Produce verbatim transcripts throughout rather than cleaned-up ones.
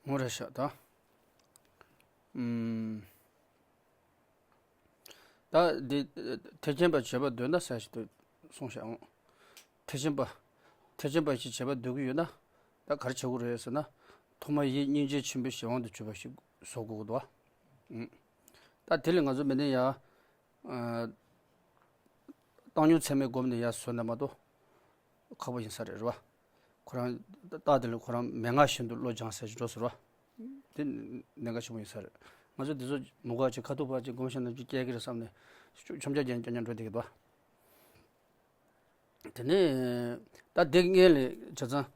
འོ་རེད་ཤག་ད། ཨུམ། ད་འདི་ཐེག་ཆེན་པ་བྱེད་པར་འདོད་ན་ཟེར་ཞིག་ཏུ་གསུངས་ཤག་འོང་། ཐེག་ཆེན་པ། ཐེག་ཆེན་པ་ཞིག་བྱེད་པར་འདོད་ཀྱི་ཡོད་ན། ད་ག་རེ་བྱེད་དགོས་རེད་ཟེར་ན། ཐོག་མར་ཡིད་སྙིང་རྗེ་ཆེན་པོའི་གཞན་དབང་དུ་གྱུར་པ་ཞིག་བཟོ་དགོས་ཀྱི་འདུག་བ། ཨུམ། ད་དེ་ལས་ང་ཚོ་མི་ནི་ཡ། ཨ། བཏང་སྙོམས་ཚད་མེད་བསྒོམས་ནས་ཡར་བཟོས་ན་མ་གཏོགས་ཁག་པོ་ཡིན་ས་རེད། རེད་བ། ཁོ་རང་རྟགས་དེ་ལ་ཁོ་རང་མན་ངག་བཞིན་དུ་བློ་སྦྱངས་ཟེར་གྱི་འགྲོ་ཟེར་བ། དེ་གནད་འགག་ཆེན་པོ་ཡིན་ས་རེད། ང་ཚོ་འདི་ཚོ་མུ་ག་ཅིག་ཁ་ཐུག་ཕར་ཅིག་སྒོམ་ཤེས་ན་ཅིག་སྐྱེ་གི་རེད་བསམ་ནས་ཆོ་འཆམ་ཆ་རྒྱག་རྒྱག་འགྲོ་བསྡད་ཀྱི་འདུག་དེ་ནས་ད་དེ་སྔོན་ལ་བྱས་ཙང་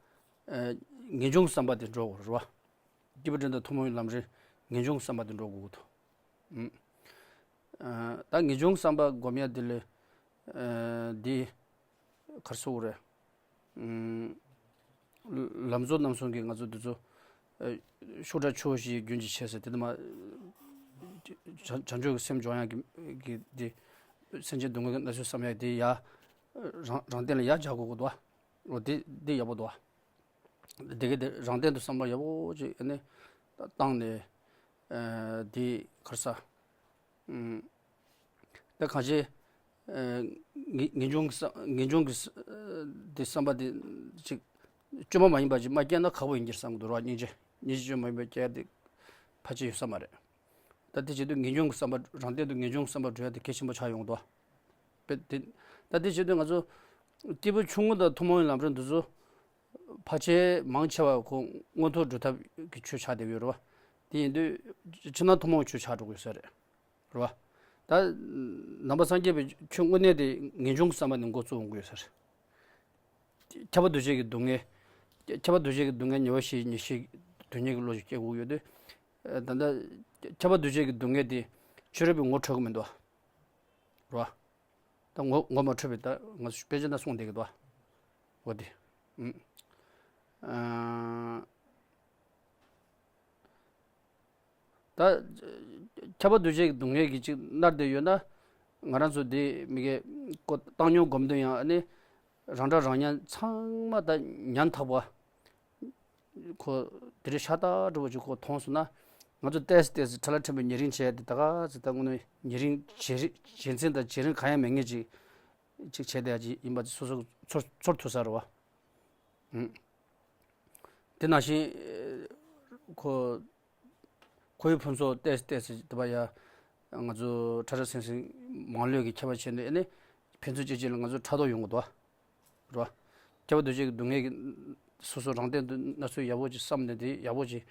ངེས་འབྱུང་བསམ་པ་དེ་འགྲོ་དགོས་རེད་བ། སྐྱེས་བུ་འབྲིང་དང་ཐུན་མོང་བའི་ལམ་རིམ་ངེས་འབྱུང་བསམ་པ་དེ་འགྲོ་དགོས་ཀྱི་འདུག་ཨ། ད་ངེས་འབྱུང་བསམ་པ་སྒོམ་ཡ་དེ་ལས། ཨ། འདི་ག་རེ་ཟེར་དགོས་རེད། ཨུམ། ལམ་གཙོ་རྣམ་གསུམ་གྱི་ང་ཚོ་འདི་ཚོ། ཨ། ཤུགས་དྲག་ཆུ་བོ་བཞིའི་རྒྱུན་གྱིས་བྱས་ཟེར་དེ་དུ་མ། བྱང་བྱང་ཆུབ་ཀྱི་སེམས་སྦྱོང་ཡ་གི་གི་འདི། སེམས་ཅན་སྡུག་བསྔལ་གྱི་མནར་གཅོད་བསམ་ཡ་དེ་ཡ། རང་རང་སྟེང་ལ་ཡ་སྦྱར་དགོས་ཀྱི་འདུག་འོ་དེ་དེ་ཡག་པོ་འདུག་དེ་ག་དེ་རང་སྟེང་དུ་བསམ་བློ་ཡག་པོ་ཅིག་ཨ་ནི་བཏང་ནས། ཨ། དེ་ག་རེ་ཟེར། ཨུམ། ད་གང་ཅི། ཨ། ངེས་ངེས་འབྱུང་གི་བསམ་ངེས་འབྱུང་གི་བསམ་དེ་བསམ་པ་དེ་ཅིག་བཅོས་མ་མ་ཡིན་པ་ཅིག་མ་སྐྱེས་ན་ཁག་པོ་ཡིན་གྱི་བསམ་གྱི་འདུག་ར། སྙིང་རྗེ་སྙིང་རྗེ་བཅོས་མ་ཡིན་པ་སྐྱེ་ཡ་དེ་ཕལ་ཆེར་ཡོད་ས་མ་རེད། ད་དེ་བྱེད་དུས་ངེས་འབྱུང་གི་བསམ་པ་རང་སྟེང་དུ་ངེས་འབྱུང་གི་བསམ་པ་འགྲོ་ཡ་དེ་གལ་ཆེན་པོ་ཆགས་ཡོང་གི་འདུག་དཔེ་དེ། ད་དེ་བྱེད་དུས་ང་ཚོ་སྐྱེས་བུ་ཆུང་ངུ་དང་ཐུན་མོང་བའི་ལམ་རིམ་འདི་ཚོ་ཕལ་ཆེར་མང་ཆེ་བ་ཁོ་མངོན་མཐོ་འགྲོ་ཐབས་ཀྱི་ཆོས་ཆགས་བསྡད་ཡོད་རེད་བ། དེ་ཡིན་དུས་ཕྱི་ནང་ཐུན་མོང་ཆོས་ཆགས་འགྲོ་གི་ཡོད་ས་རེད། རེད་བ། ད་ནང་པ་སངས་རྒྱས་པའི་ཆོས་དངོས་གནས་དེ་ངེས་འབྱུང་གི་བསམ་པ་ནས་འགོ་བཙུགས་འོང་གི་ཡོད་ས་རེད། ཁྱབ་པ་འདུ་བྱེད་ཀྱི་སྡུག་བསྔལ། ཁྱབ་པ་འདུ་བྱེད་ཀྱི་སྡུག་བསྔལ་ཉེ་བར་ཞི་ཉེར་ཞི་དོན་གཉིས་ཀྱི་བློ་ཞིག་སྐྱེ་དགོས་ཡོད་དུས། ད་ལྟ་ཁྱབ་པ་འདུ་བྱེད་ཀྱི་སྡུག་བསྔལ་དེ་ཕྱི་རོལ་པའི་ངོ་འཕྲོད་ཀྱི་མི་འདུག་རེད་བ། ད་ངོ་ངོ་མ་འཕྲོད་པའི་ད་ང་ཚོ་དཔེ་ཆ་ན་གསུངས་བསྡད་ཀྱི་འདུག་འོ་དེ། ཨུམ། ཨ། ད་ཁྱབ་པ་འདུ་བྱེད་ཀྱི་སྡུག་བསྔལ་གྱི་ཅིག་མནར་བསྡད་ཡོད་ན། ང་རང་ཚོ་འདི་མི་དགེ་ཀོ་བཏང་སྙོམས་སྒོམ་དུས་ཡང་ཨ་ནི་རང་འདྲ་རང་ཉམས་ཚང་མ་ད་ཉམ་ཐག་པ། ཁོ་དེ་རིང་ཤ་སྟག་འདྲ་བོ་ཅིག་ཁོ་མཐོང་སོང་ན། ང་ཚོ་ཏོག་ཙམ་ཏོག་ཙམ་ཁྲ་ལ་ཁྲིམས་པའི་ཉེ་རིང་བྱས་ཏེ་ད་ག་ཚོད་ད་དངོས་གནས་ཉེ་རིང་བྱེད་རིང་བྱེད་མཚན་དང་བྱེད་རིང་གང་ཡང་མེད་ངེས་ཅིག་ཅིག་བྱས་ཏེ་ཡ་ཅིག་ཡིན་པ་ཚོ་སོ་ཚོར་ཚོར་ཐུབ་ས་རེད་བ། ཨུམ། དེ་ནང་བཞིན་ཁོ། ཁོའི་ཕུན་ཚོགས་ཏོག་ཙམ་ཏོག་ཙམ་དེ་བ་ཡ། ང་ཚོ་ཁྲ་ཁྲ་སིང་སིང་མང་ལོས་ཀྱི་ཁྱབ་པ་བྱས་ནས་ཨ་ནི། ཕན་ཚུན་གཅིག་གཅིག་ལ་ང་ཚོ་ཕྲག་དོག་ཡོང་གི་འདུག་རེད་བ། ཁྱབ་པ་འདུ་བྱེད་ཀྱི་སྡུག་བསྔལ་གྱི་སོ་སོ་རང་སྟེང་དུ་མནར་ཚུལ་ཡག་པོ་ཅིག་བསམ་ནས་དེ་ཡག་པོ་ཅིག་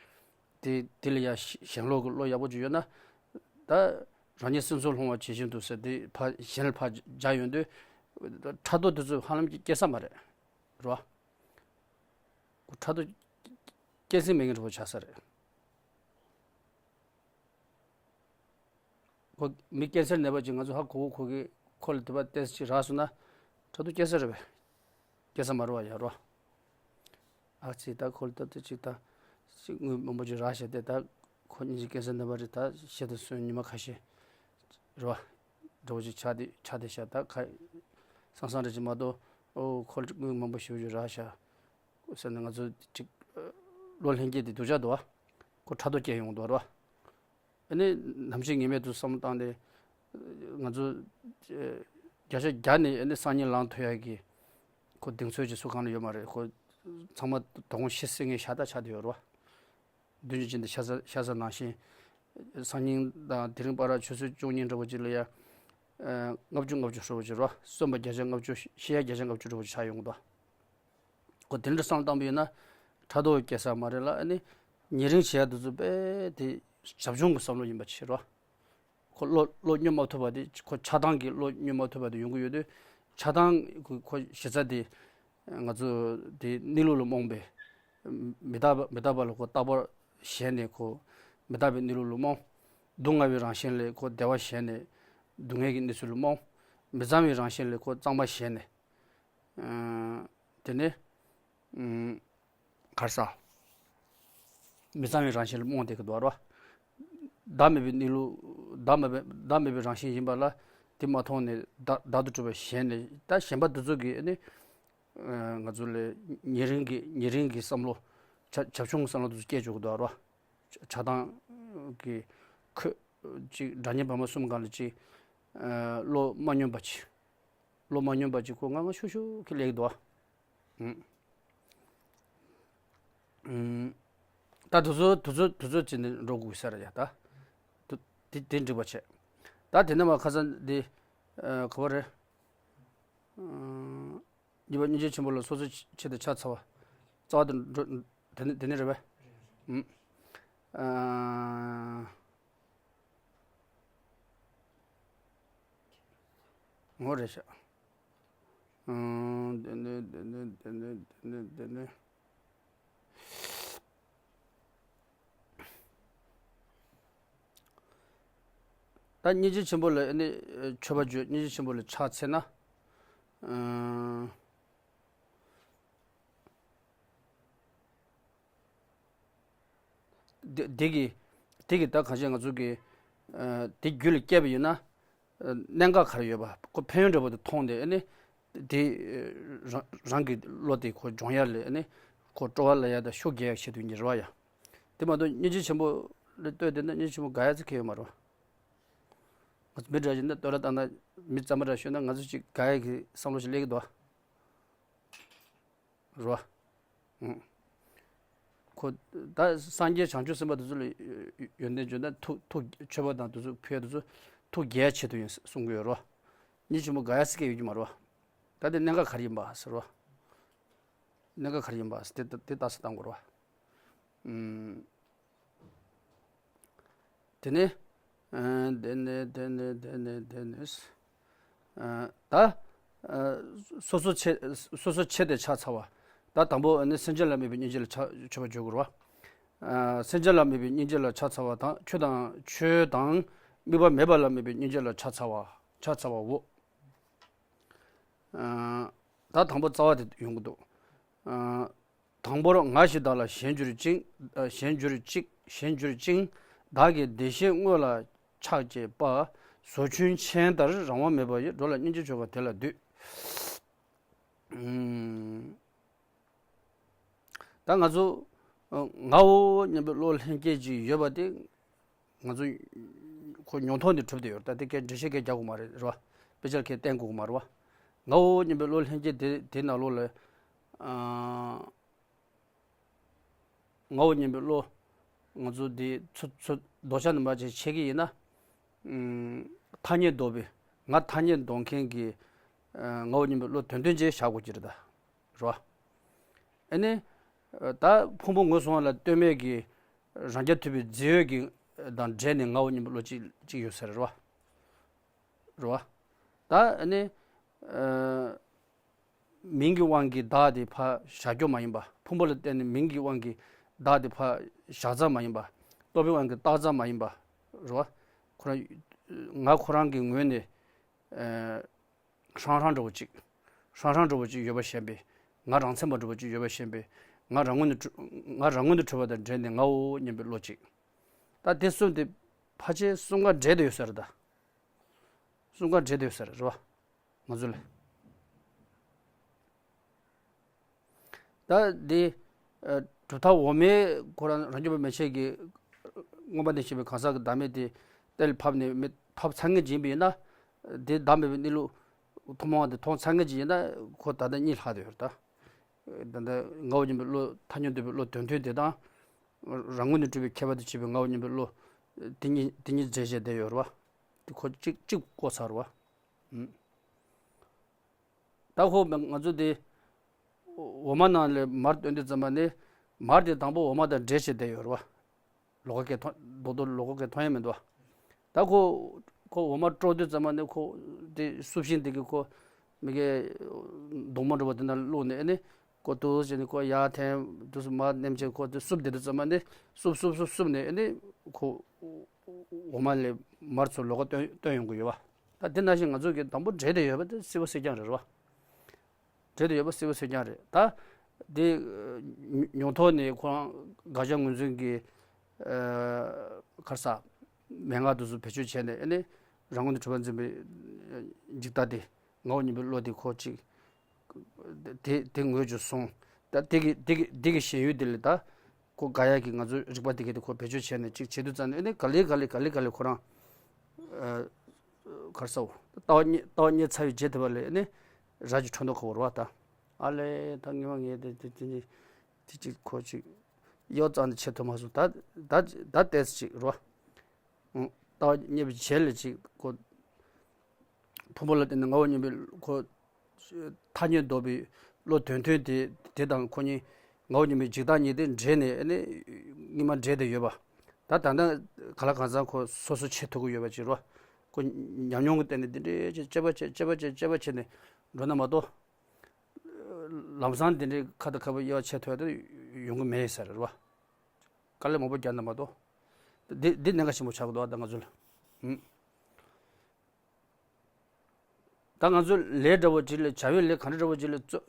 དེ་དེ་ལ་ཡ་ཞེན་ལོག་གི་བློ་ཡག་པོ་ཅིག་ཡོད་ན། ད་རང་ཉིད་སེམས་ཚོར་སློང་བ་ཇི་བཞིན་དུ་ཟེར་དེ་ཕ་གཞན་ལ་ཕར་སྦྱར་ཡོང་དུས། ཕྲག་དོག་དེ་ཚོ་ཧ་ལམ་གྱི་སྐྱེ་ས་མ་རེད། རེད་བ། ཁོ་ཕྲག་དོག་སྐྱེ་སྲིད་མེད་མཁན་འདྲ་པོ་ཆགས་ས་རེད། ཁོ་མི་ཀན་སར་ནད་པ་ཅིག་ང་ཚོ་ཧ་གོ་གོ་གི་ཁོ་ལ་དེ་བ་ཏོག་ཙམ་ཅིག་རག་སོང་ན་ཕྲག་དོག་སྐྱེ་ས་རེད་པས། སྐྱེ་ས་མ་རེད་བ་ཡ་རོ། ཨ་ཙི་ད་ཁོ་ལ་ད་དེ་ཅིག་ད་ཅིག་དངུལ་མང་པོ་ཅིག་རག་བྱས་ཏེ་ད་ཁོ་སྙིང་རྗེ་ཀན་སར་ནད་པ་རེད། ད་ཤི་དང་གསོན་ཉི་མ་ཁ་ཤས་རེད་བ། འདྲ་པོ་ཅིག་ཆགས་ཏེ་ཆགས་བསྡད་ཤག་ད་ཁ་སང་སང་རེད་ཅིག་མ་གཏོགས་ཨོ་ཁོ་ལ་དངུལ་མང་པོ་ཞེ་པོ་ཅིག་རག་ཤག་ཟེར་ནས་ང་ཚོ་ཅིག་བློ་ལྷན་སྐྱེས་དེ་སྡུག་ཅག་འདུག་བ། ཁོ་ཕྲག་དོག་སྐྱེ་ཡོང་གི་འདུག་རེད་བ། ཨ་ནི་ནམ་ཞིག་ངེས་མེད་དུ་བསམ་བློ་བཏང་སྟེ། ང་ཚོ་བརྒྱ་ཆ་བརྒྱ་ནས་ཨ་ནི་སང་ཉིན་ལངས་ཐུབ་ཡག་གི་ཁོ་གདེང་ཚོད་ཅིག་སུ་གང་ལ་ཡོད་མ་རེད། ཁོ་ཚང་མ་དོ་དགོང་ཤི་སྲིད་མཁན་ཤ་སྟག་ཆགས་བསྡད་ཡོད་རེད་བ། མདུན་གྱི་ཅན་དུ་ཤ་ཟ་ཤ་ཟ་ནང་བཞིན། སང་ཉིན་དང་དེ་རིང་པར་ཆུ་ཚོད་བཅུ་གཉིས་འདྲ་པོ་ཅིག་ལ་ཡ། ལྔ་བཅུ་ལྔ་བཅུ་འདྲ་པོ་ཅིག་རེད་བ། གསོན་པ་བརྒྱ་ཆ་ལྔ་བཅུ་ཤི་ཡ་བརྒྱ་ཆ་ལྔ་བཅུ་འདྲ་པོ་ཅིག་ཆགས་ཡོང་གི་འདུག་ཁོ་དེ་འདྲ་བསམ་བློ་བཏང་པ་ཡིན་ན། ཕྲག་དོག་སྐྱེ་ས་མ་རེད་ལ་ཨ་ནི། ཉེ་རིང་བྱེད་ཡ་དེ་ཚོ་དཔེ་དེ་བྱབ་ཆུང་གི་བསམ་བློ་ཡིན་པ་ཕྱིར་རོ། ཁོ་བློ་བློ་སྙོམས་མ་ཐུབ་པ་དེ་ཁོ་ཆགས་སྡང་གི་བློ་སྙོམས་མ་ཐུབ་པ་དེ་ཡོང་གི་ཡོད་དུས། ཆགས་སྡང་ཁོ་ཁོ་གཞི་རྩ་དེ་ང་ཚོ་དེ་གནས་ལུགས་ལ་རྨོངས་པའི་མི་རྟག་པ་མི་རྟག་པ་ལ་ཁོ་རྟག་པར་ཞེན་ནས་ཁོ་མི་རྟག་པའི་གནས་ལུགས་ལ་རྨོངས། སྡུག་བསྔལ་བའི་རང་བཞིན་ལ་ཁོ་བདེ་བ་ཞེན་ནས་སྡུག་བསྔལ་གྱི་གནས་ཚུལ་ལ་རྨོངས། མི་གཙང་བའི་རང་བཞིན་ལ་ཁོ་གཙང་མ་ཞེན་ནས། ཨ། དེ་ནས། ཨུམ། ག་རེ་ཟ། མི་གཙང་བའི་རང་བཞིན་ལ་རྨོངས་བསྡད་ཀྱི་འདུག་རོ། བདག་མེད་པའི་གནས་ལུགས། བདག་མེད་པའི་བདག་མེད་པའི་རང་བཞིན་ཡིན་པ་ལ་དེ་མ་མཐོང་ནས་བདག་བདག་ཏུ་གྲུབ་པ་ཞེན་ནས། ད་ཞེན་པ་འདི་ཚོ་གིས་ནི། ཨ། ང་ཚོ་ལ་ཉེ་རིང་གི་ཉེ་རིང་གི་བསམ་བློ། བྱ་བྱབ་ཆུང་གི་བསམ་བློ་འདི་ཚོ་སྐྱེ་བཅུག་གི་འདུག་རོ། ཆགས་སྡང་གི་ཁོད་ཅིག་སྒྲ་སྙན་པདྨ་གསུམ་སྒང་ལ་ཅིག་བློ་མ་སྙོམས་པ་ཅིག་བློ་མ་སྙོམས་པ་ཅིག་ཁོ་ང་ང་ཤུ་ཤུ་གི་ལེགས་འདུག་ཨ། ད་དུ་ཚོད་དུ་ཚོད་དུ་ཚོད་ཅིག་ནས་འགྲོ་དགོས་ས་རེད་ཡ་ད། དེ་དེ་འགྲིག་པ་བྱས། ད་དེ་ནས་མ་ཁ་སང་འདི་ག་བ་རེད། གཉིས་པ་སྙིང་རྗེ་ཆེན་པོ་ལ་སོ་སོའི་ཆེད་དུ་ཕྱག་འཚལ་བ། རྩ་བ་དེ་འགྲོ། དེ་ནི་དེ་ནི་རེད་པས། ཨུམ། ཨ། ངོ་རེད་ཤག་ཨང་། དེ་ནི་དེ་ནི་དེ་ནི་དེ་ནི་དེ་ནི། ད་སྙིང་རྗེ་ཆེན་པོ་ལ་ཨ་ནི་མཆོད་པ་བརྗོད། སྙིང་རྗེ་ཆེན་པོ་ལ་ཕྱག་འཚལ་ན། ཨང་། དེ་དེ་གི་དེ་གི་ད་གང་ཞིག་ང་ཚོ་གི་ཨ་དེ་རྒྱུད་ལ་སྐྱེས་པ་ཡིན་ན། གནད་འགག་ག་རེ་ཡོད་པ་ཁོ་ཕན་ཡོན་འདྲ་པོ་དེ་མཐོང་སྟེ་ཨ་ནི། དེ་རང་རང་གི་བློ་དེ་ཁོ་སྦྱོང་ཡ་ལས་ཨ་ནི། ཁོ་སྤྲོ་བ་ལ་ཡ་དང་ཤུགས་རྒྱས་ཡ་ཆེད་དུ་ཡིན་གྱི་རེད་བ་ཡ། དེ་མ་གཏོགས་སྙིང་རྗེ་ཆེན་པོ་ལ་ལྟོས་དེ་ན་སྙིང་རྗེ་ཆེན་པོ་དགའ་ཡ་ཚིག་ཁེལ་ཡོད་མ་རེད་བ། ང་ཚོ་མི་འདྲ་ཞིག་ན་བསྟོད་ར་བཏང་ན་མི་གཙང་མ་འདྲ་ཤོད་ན་ང་ཚོ་ཅིག་དགའ་ཡ་གི་བསམ་བློ་ཞིག་སླེབས་ཀྱི་འདུག་བ། རོ། ཨང་། ཁོ་ད་སངས་རྒྱས་བྱང་ཆུབ་སེམས་དཔའ་དེ་ཚོ་ལ་ཡོན་ཏན་བརྗོད་ན་ཐུགས་ཐུགས་མཆོད་པ་དང་དེ་ཚོ་ཕུལ་དེ་ཚོ་ཐུགས་དགྱེས་ཆེད་དུ་ཡིན་གསུང་གི་ཡོད་རོ། སྙིང་རྗེ་ཆེན་པོ་དགའ་ཡ་སི་ཀེ་ཡོད་ཀྱི་མ་རོ། ད་དེ་གནད་འགག་ག་རེ་ཡིན་པ་ཟེར་རོ། གནད་འགག་ག་རེ་ཡིན་པ་ཟེར་དེ་དེ་ལྟ་ས་བཏང་དགོས་རོ། ཨང་། དེ་ནས། ཨ། དེ་ནས་དེ་ནས་དེ་ནས་དེ་ནས། ཨ། ད། ཨ། སོ་སོ་ཆེད་སོ་སོ་ཆེད་དུ་ཕྱག་འཚལ་བ། ད་དང་པོ་ནི་སེམས་ཅན་ལ་དམིགས་པའི་སྙིང་རྗེ་ལ་ཕྱག་མཆོད་པ་བརྗོད་དགོས་རེད་བ། ཨ། སེམས་ཅན་ལ་དམིགས་པའི་སྙིང་རྗེ་ལ་ཕྱག་འཚལ་བ་དང་ཆོས་དང་ཆོས་དང་དམིགས་པ་མེད་པ་ལ་དམིགས་པའི་སྙིང་རྗེ་ལ་ཕྱག་འཚལ་བ་ཕྱག་འཚལ་བའོ། ཨ། ད་དང་པོ་རྩ་བ་དེ་ཡོང་གི་འདུག་ཨ། དང་པོར་ང་ཞིག་བདག་ལ་ཞེན་གྱུར་ཅིང་། ཞེན་གྱུར་ཅིག་ཞེན་གྱུར་ཅིང་། བདག་གི་བདེ་གཤེགས་དངོས་ལ་ཕྱག་བྱེད་པ། ཟོ་ཆུན་ཆེན་ལྟར་རང་དབང་མེད་པ་ཡི། འགྲོ་ལ་སྙིང་རྗེ་བྱེད་པ་དེ་ལ་འདུད། ཨུམ། ད་ང་ཚོ་ཨ་ངའོ་སྙམ་པའི་བློ་ལྷན་སྐྱེས་ཅིག་ཡོད་པ་དེ། ང་ཚོ་ཁོ་མྱོང་ཐོག་ནས་གྲུབ་བསྡད་ཡོད་རེད། ད་དེ་སྐད་འགྲེལ་བཤད་སྐད་རྒྱག་དགོས་མ་རེད་རེད་བ། དཔེ་ཆ་སྐད་བསྟན་དགོས་མ་རེད་བ། ངའོ་སྙམ་པའི་བློ་ལྷན་སྐྱེས་དེ་དེ་ནང་ལོགས་ལ་ཨ། ངའོ་སྙམ་པའི་བློ། ང་ཚོ་འདི་ཚོ་ཚོ་རྡོག་ཆ་ནང་པ་ཅིག་ཕྱེ་གི་ཡིན་ན། ཨུམ། ཐ་སྙད་འདོགས་པའི། ང་ཐ་སྙད་འདོགས་མཁན་གྱི་ཨ་ངའོ་སྙམ་པའི་བློ་དོན་སྟོན་ཅིག་བཞག་དགོས་ཀྱི་རེད་ད། རེད་བ། ཨ་ནི། ད་ཕུང་པོ་ངོས་བཟུང་བ་ལ་ལྟོས་མེད་ཀྱི་རང་རྐྱ་ཐུབ་པའི་རྫས་ཡོད་ཀྱི་དང་འབྲེལ་ནས་ངའོ་སྙམ་པའི་བློ་ཅིག་ཅིག་ཡོད་ས་རེད་བ། རེད་བ། ད་ཨ་ནི། ཨ། མིང་གི་དབང་གིས་བདག་དེ་ཕར་བཞག་རྒྱུ་མ་ཡིན་པ། ཕུང་པོ་ལ་བརྟེན་ནས་མིང་གི་དབང་གིས་བདག་དེ་ཕར་བཞག་རྩ་མ་ཡིན་པ། རྟོག་པའི་དབང་གིས་བཏགས་རྩ་མ་ཡིན་པ། རེད་བ། ཁོ་རང་། ང་ཁོ་རང་གི་ངོས་ནས། ཨ། ཧྲང་ཧྲང་འདྲ་བོ་ཅིག་ཧྲང་ཧྲང་འདྲ་བོ་ཅིག་ཡོད་པ་ཞེན་པའི། ང་རང་མཚན་པ་འདྲ་བོ་ཅིག་ཡོད་པ་ཞེན་པའི། ང་རང་ངོས་ནས་གྲུབ། ང་རང་ངོས་ནས་གྲུབ་པ་དང་འབྲེལ་ནས་ངའོ་སྙམ་པའི་བློ་ཅིག་ད་དེ་གསུམ་དེ་ཕལ་ཆེར་གསུམ་ཀ་འདྲེས་བསྡད་ཡོད་ས་རེད་ད། གསུམ་ཀ་འདྲེས་བསྡད་ཡོད་ས་རེད་རེད་བ། ང་ཚོ་ལ། ད་འདི། ཨ། གྲུབ་མཐའ་འོག་མའི་ཁོ་རང་རང་རྒྱུད་པ་མན་ཆད་ཀྱི་མངོན་པ་ནས་བཤད་པའི་གང་ཟག་གི་བདག་མེད་དེ་གཏན་ལ་ཕབ་ནས་མི་ཕབ་ཚར་མཁན་ཅིག་ཡིན་པ་ཡིན་ན། དེ་བདག་མེད་པའི་གནས་ལུགས་ཐུན་མོང་བ་དེ་མཐོང་ཚར་མཁན་ཅིག་ཡིན་ན་ཁོ་ད་ལྟ་གཉིད་ལྷག་བསྡད་ཡོད་རེད་ད། ད་ལྟ་ངའོ་སྙམ་པའི་བློ་ཐ་སྙད་འདོགས་པའི་བློ་དོན་མཐུན་དེ་དང་། རང་ངོས་ནས་གྲུབ་པའི་ཁྱད་པར་དུ་བྱས་པའི་ངའོ་སྙམ་པའི་བློ། དེ་གཉིས་དེ་གཉིས་འབྲེལ་བྱས་བསྡད་ཡོད་རེད་བ། དེ་ཁོ་གཅིག་གཅིག་བཀོད་ཚར་བ། ཨུམ། ད་ཁོ་ང་ཚོ་དེ་འོ་མ་ནང་ལས་མར་བཏོན་དུས་ཙམ་པ་ནི་མར་དེ་དང་པོ་འོ་མ་དང་འདྲེས་བྱས་བསྡད་ཡོད་རེད་བ། ལོགས་ཀ་གས་མཐོང་རྡོག་རྡོག་ལོགས་ཀ་གས་མཐོང་ཡ་མི་འདུག་བ། ད་ཁོ་ཁོ་འོ་མ་དཀྲོག་དུས་ཙམ་པ་ནི་ཁོ་དེ་སུབ་ཤིང་དེ་གི་ཁོ་མི་གའི་མདོང་མོ་འདྲ་བོ་དེ་ན་བླུགས་ནས་ཨ་ནི་ཁོ་ཏོག་ཙམ་བྱས་ནས་ཁོ་ཡར་འཐེན་དུས་སུ་མར་མནན་བྱས་ཁོ་དེ་སུབ་བསྡད་དུས་ཙམ་པ་ནི་སུབ་སུབ་སུབ་སུབ་ནས་ཨ་ནི་ཁོ། འོ་མ་ལས་མར་ཚུར་ལོགས་ཀ་བཏོན་བཏོན་ཡོང་གི་ཡོད་པ། ད་དེ་ནང་བཞིན་ང་ཚོ་གི་དང་པོ་འདྲེས་བསྡད་ཡོད་པ་དེ་སྲིད་པ་སྲིད་རྐྱང་རེད་རེད་བ། འདྲེས་བསྡད་ཡོད་པ་སྲིད་པ་སྲིད་རྐྱང་རེད་ད། དེ་མྱོང་ཐོག་ནས་ཁོ་རང་དགག་བྱ་ངོས་འཛིན་གྱི་ཨ་ག་རེ་ཟ། མན་ངག་དེ་ཚོ་བེད་སྤྱོད་བྱས་ནས་ཨ་ནི་རང་ངོས་ནས་གྲུབ་པ་འཛིན་པའི་འཇིག་ལྟ་དེ་ངའོ་སྙམ་པའི་བློ་དེ་ཁོ་ཅིག་དེ་དེ་ངོས་ཀྱིས་སོང་། ད་དེ་གི་དེ་གི་དེ་གི་ཞེན་ཡུལ་དེ་ལས་ད། ཁོ་དགག་ཡག་གི་ང་ཚོའི་རིག་པ་དེ་གའི་དེ་ཁོ་བེད་སྤྱོད་བྱས་ནས་ཅིག་བྱེད་དུས་ཙང་ནས་ཨ་ནི་ག་ལེ་ག་ལེ་ག་ལེ་ག་ལེ་ཁོ་རང་། ཨ། ག་རེ་ཟེར། ལྟ་བ་རྙེད་ལྟ་བ་རྙེད་ཚར་བའི་རྗེས་དེ་བ་ལས་ཨ་ནི་རྭ་ཅིག་འཕྲོད་མདོག་ཁ་པོ་རེད་བ་ད། ཨ་ལས་ད་ངེས་མ་ངེས་དེ་དེ་དེ་དེ་ཅིག་ཁོ་ཅིག་ཡོ་ཙང་དེ་བྱེད་ཐུབ་མ་སོང་ད་ད་ད་ལྟས་ཅིག་རེད་བ། ཨང་། ལྟ་བ་རྙེད་པའི་རྗེས་ལ་ཅིག་ཁོ་ཕུང་པོ་ལ་བརྟེན་ནས་ངའོ་སྙམ་པའི་ཁོ་ཐ་སྙད་འདོགས་པའི་བློ་དོན་མཐུན་དེ་དེ་དང་ཁོ་གཉིས་ངའོ་སྙམ་པའི་འཇིག་ལྟ་གཉིས་དེ་འདྲེས་ནས་ཨ་ནི་གཉིས་མ་འདྲེས་བསྡད་ཡོད་པ། ད་ད་ལྟ་ག་ལ་གང་འཚམ་ཁོ་སོ་སོ་བྱེད་ཐུབ་ཀྱི་ཡོད་པ་ཅིག་རོ། ཁོ་ཉམས་མྱོང་གི་སྟེང་ནས་འདི་འདྲའི་ཅིག་དཔྱད་པ་བྱས་དཔྱད་པ་བྱས་དཔྱད་པ་བྱས་ནས་འགྲོ་ན་མ་གཏོགས། ལམ་སང་འདི་འདྲའི་ཁ་དང་ཁ་བའི་དབྱེ་བ་ཕྱེ་ཐུབ་ཡ་དེ་ཡོང་གི་མེད་ཟེར་རོ། དཀའ་ལས་མང་པོ་བརྒྱབ་ན་མ་གཏོགས། འདི་འདི་གནད་འགག་ཆེན་པོ་ཆགས་ཀྱི་འདུག་ད་ང་ཚོ་ལ། ཧུམ། ད་ང་ཚོ་ལས་འདྲ་བོ་ཅིག་ལ་བྱ་བའི་ལས་ག་འདྲ་འདྲ་བོ་ཅིག་ལ་བརྩོན།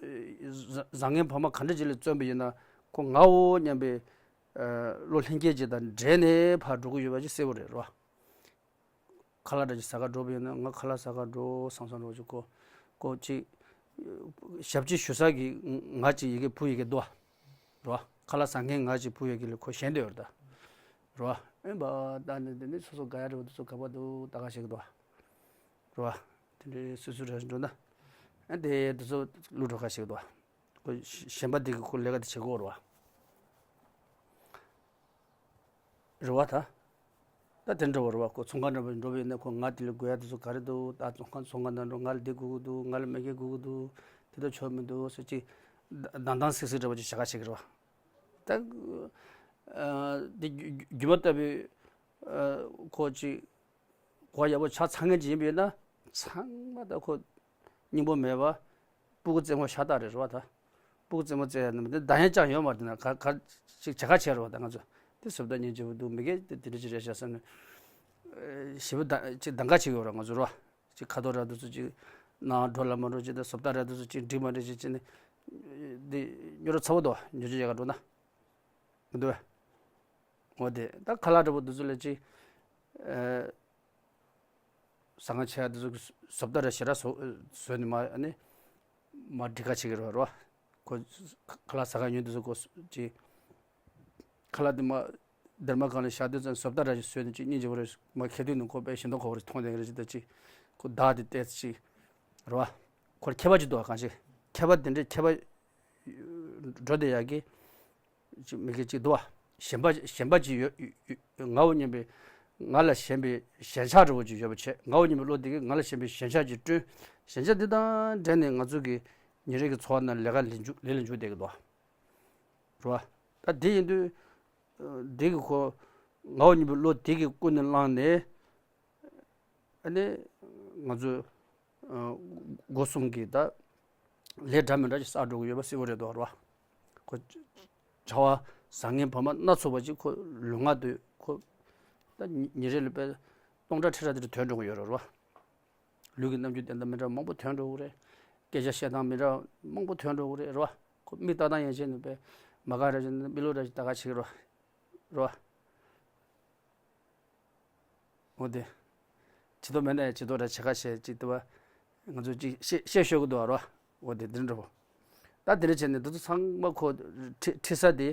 བཟང་ངན་བར་མ་ག་འདྲ་ཅིག་ལ་བརྩོན་པ་ཡིན་ན་ཁོ་ངའོ་སྙམ་པའི་བློ་ལྷན་སྐྱེས་ཅིག་དང་འདྲེས་ནས་ཕར་འགྲོ་གི་ཡོད་པ་ཅིག་གསལ་པོ་རེད་རོ། ཁ་ལག་འདྲ་ཅིག་ཟ་ག་འགྲོ་བ་ཡིན་ན་ང་ཁ་ལག་ཟ་ག་འགྲོ་བསམ་བསམ་འདྲ་བོ་ཅིག་ཁོ་ཁོ་ཅིག་ཞབས་ཕྱི་ཞུ་ས་གི་ང་ཅིག་ཡི་གེ་བུ་ཡི་གེ་འདུག་རོ། ཁ་ལག་ཟ་མཁན་ང་ཅིག་བུ་ཡི་གེ་ལ་ཁོ་ཞེན་འདོད་ཡོད་རེད་ད། རོ། ཨེ་འབའ་ད་ནི་འདི་ནི་སོ་སོ་དགའ་ཡ་འདྲ་བོ་འདི་ཚོ་ག་པར་འདུག་ད་ག་ཞིག་འདུག་རོ། དེ་འདྲའི་སུ་སུ་རེ་འགྲོ་ན། ཨ་དེ་དེ་ཚོ་བླུག་འགྲོ་ཁ་ཞིག་འདུག་ཁོ་ཞེན་པ་འདི་གི་ཁོ་ལས་ཀ་དེ་བྱེད་དགོས་རེད་བ། རེད་བ་ད། ད་དེ་འདྲ་བ་རེད་བ་ཁོ་ཚོང་ཁང་འདྲ་བ་འགྲོ་བ་ཡིན་ན་ཁོ་ང་དེ་ལ་དགོས་ཡ་དེ་ཚོ་ག་རེ་འདུག་ད་ཚོང་ཁང་ཚོང་ཁང་ནང་འགྲོ་ང་ལ་འདི་དགོས་ཀྱི་འདུག་ང་ལ་མི་སྒེར་དགོས་ཀྱི་འདུག་དེ་ད་ཆོག་མི་འདུག་ཟེར་ཅིག་དང་དང་སིག་སིག་འདྲ་བ་ཅིག་བྱ་ག་བྱེད་ཀྱི་རེད་བ། ད། ཨ། འདི་རྒྱུ་མ་ལྟ་བུའི། ཨ། ཁོ་ཅིག་གོ་ཡག་པོ་ཆ་ཚང་མཁན་ཅིག་ཡིན་པ་ཡིན་ན་ཚང་མ་ད་ཁོ་སྙིང་པོ་མེད་པ། སྤུ་གུ་རྩེད་མོ་ཤ་སྟག་རེད་རེད་བ་ད། སྤུ་གུ་རྩེད་མོ་རྩེ་ཡ་ནི་མི་འདི་ད་ཡན་ཅང་ཡོད་མ་རེད་ན་ག་ག་ཅིག་བྱེད་ཁ་བྱས་རེད་བ་ད་ང་ཚོ། དེ་བཟོ་ལྟ་ཉན་རྗེ་བོ་འདུག་མི་སྒེར་དེ་དེ་འདྲ་ཅིག་རེད་ཤག་བསམ་ནས། ཞེ་པོ་ད་ཅིག་གདམ་ག་བྱེད་ཀྱི་ཡོད་རེད་ང་ཚོ་རེད་བ། ཅིག་ཁ་དོག་ར་འདུག་ཚོ་ཅིག་ནང་འགྲོ་ལ་མ་འགྲོ་ཅིག་ད་བཟོ་ལྟ་ར་འདུག་ཚོ་ཅིག་འགྲིག་མ་འགྲིག་ཅིག་ཅིག་ནི། འདི་ཉོ་ར་ཚ་བོ་དོ་ཉོ་ཅིག་ཡག་ག་འགྲོ་ན། འདུག་འོ་དེ་ད་ཁ་ལག་འདྲ་པོ་འདི་ཚོ་ལ་ཅིག་ཨ། ཟ་ཁང་ཆེ་བ་འདི་ཚོ་གི་བཟོ་ལྟ་ར་ཞེ་དྲག་བཟོ་བཟོས་ནས་མ་ཨ་ནི་མ་འགྲིག་ག་བྱེད་ཀྱི་རེད་བ། ཁོ་ཁ་ལག་ཟ་ཁང་ཉོས་འདི་ཚོ་ཁོ་ཅིག་ཁ་ལག་འདི་མ་སྡེར་མ་གང་ལ་བཞག་དུས་ཙམ་བཟོ་ལྟ་ར་ཞིག་བཟོས་ནས་ཅིག་སྙིང་རྗེ་བོ་རེད་མ་ཁེ་དུས་ནི་ཁོ་དཔེ་ཞེ་མདོག་ཁ་པོ་རེ་མཐོང་བསྡད་ཀྱི་རེད་ཅིག་ད་ཅིག་ཁོ་བདག་དེ་བལྟས་ཅིག་རེད་བ། ཁོར་ཁྱད་པར་ཅིག་འདུག་བ། གང་ཞིག་ཁྱད་པར་དེ་འདྲའི་ཁྱད་པར་འགྲོ་བསྡད་ཡག་གི་ཅིག་མི་གི་ཅིག་འདུག་བ། ཞེན་པ་ཞེན་པ་ཅིག་ཡོད་ཡོད་ཡོད་ངའོ་སྙམ་པའི་ང་ལ་ཞེན་པའི་ཞེན་ཆགས་འདྲ་བོ་ཅིག་ཡོད་པ་བྱས་ངའོ་སྙམ་པའི་བློ་དེ་གིས་ང་ལ་ཞེན་པའི་ཞེན་ཆགས་ཅིག་བསྐྲུན། ཞེན་ཆགས་འདི་དང་འབྲེལ་ནས་ང་ཚོ་གི་ཉིན་རེ་གི་འཚོ་བ་ནང་ལས་ཀ་ལས་འཇུག་ལས་ལ་འཇུག་བསྡད་ཀྱི་འདུག་བ། རེད་བ། ད་དེ་ཡིན་དུས་འདི་གི་ཁོ་ངའོ་སྙམ་པའི་བློ་དེ་གིས་ཀུན་ནས་བསླངས་ནས། ཨ་ནི་ང་ཚོ་ཨ་སྒོ་གསུམ་གྱི་ད་ལས་འདྲ་མི་འདྲ་ཞིག་བསགས་འགྲོ་གི་ཡོད་པ་གསལ་པོ་རེད་འདུག་རེད་བ། ཁོ་བྱ་བ་བཟང་ངན་བར་མ་སྣ་ཚོགས་པ་ཅིག་ཁོ་ལུས་ངག་ཏུ་ཁོ་ད་ཉིན་རེ་ལ་དཔེ་སྟོང་ཕྲག་ཁྲི་ཕྲག་དེ་ཐོན་འགྲོ་གི་ཡོད་རེད་རེད་བ། ལུས་ཀྱི་རྣམ་འགྱུར་བསྟན་སྟངས་མི་འདྲ་མང་པོ་ཐོན་འགྲོ་གི་རེད། སྐད་ཆ་བཤད་སྟངས་མི་འདྲ་མང་པོ་ཐོན་འགྲོ་གི་རེད་རེད་བ། ཁོ་མིག་ལྟ་སྟངས་ཡན་ཆད་ནས་དཔེ་མ་ག་རེ་བྱས་ནས་མི་ལོ་འདྲ་ཞིག་ད་ག་བྱེད་ཀྱི་རེད་བ། རེད་བ། འོ་དེ། ཇུས་གཏོགས་མེད་ན་ཡང་ཇུས་གཏོགས་འདྲ་བྱེད་ཁ་བཤད་ཅིག་འདུག་བ། ང་ཚོ་ཅིག་བཤད་བཤད་ཤོད་ཀྱི་འདུག་བ་རོ། འོ་དེ་འདི་འདྲ་བོ། ད་འདི་འདྲ་བྱས་ནས་འདི་ཚོ་ཚང་མ་ཁོ་ཁྲི་ཁྲི་ས་དེ་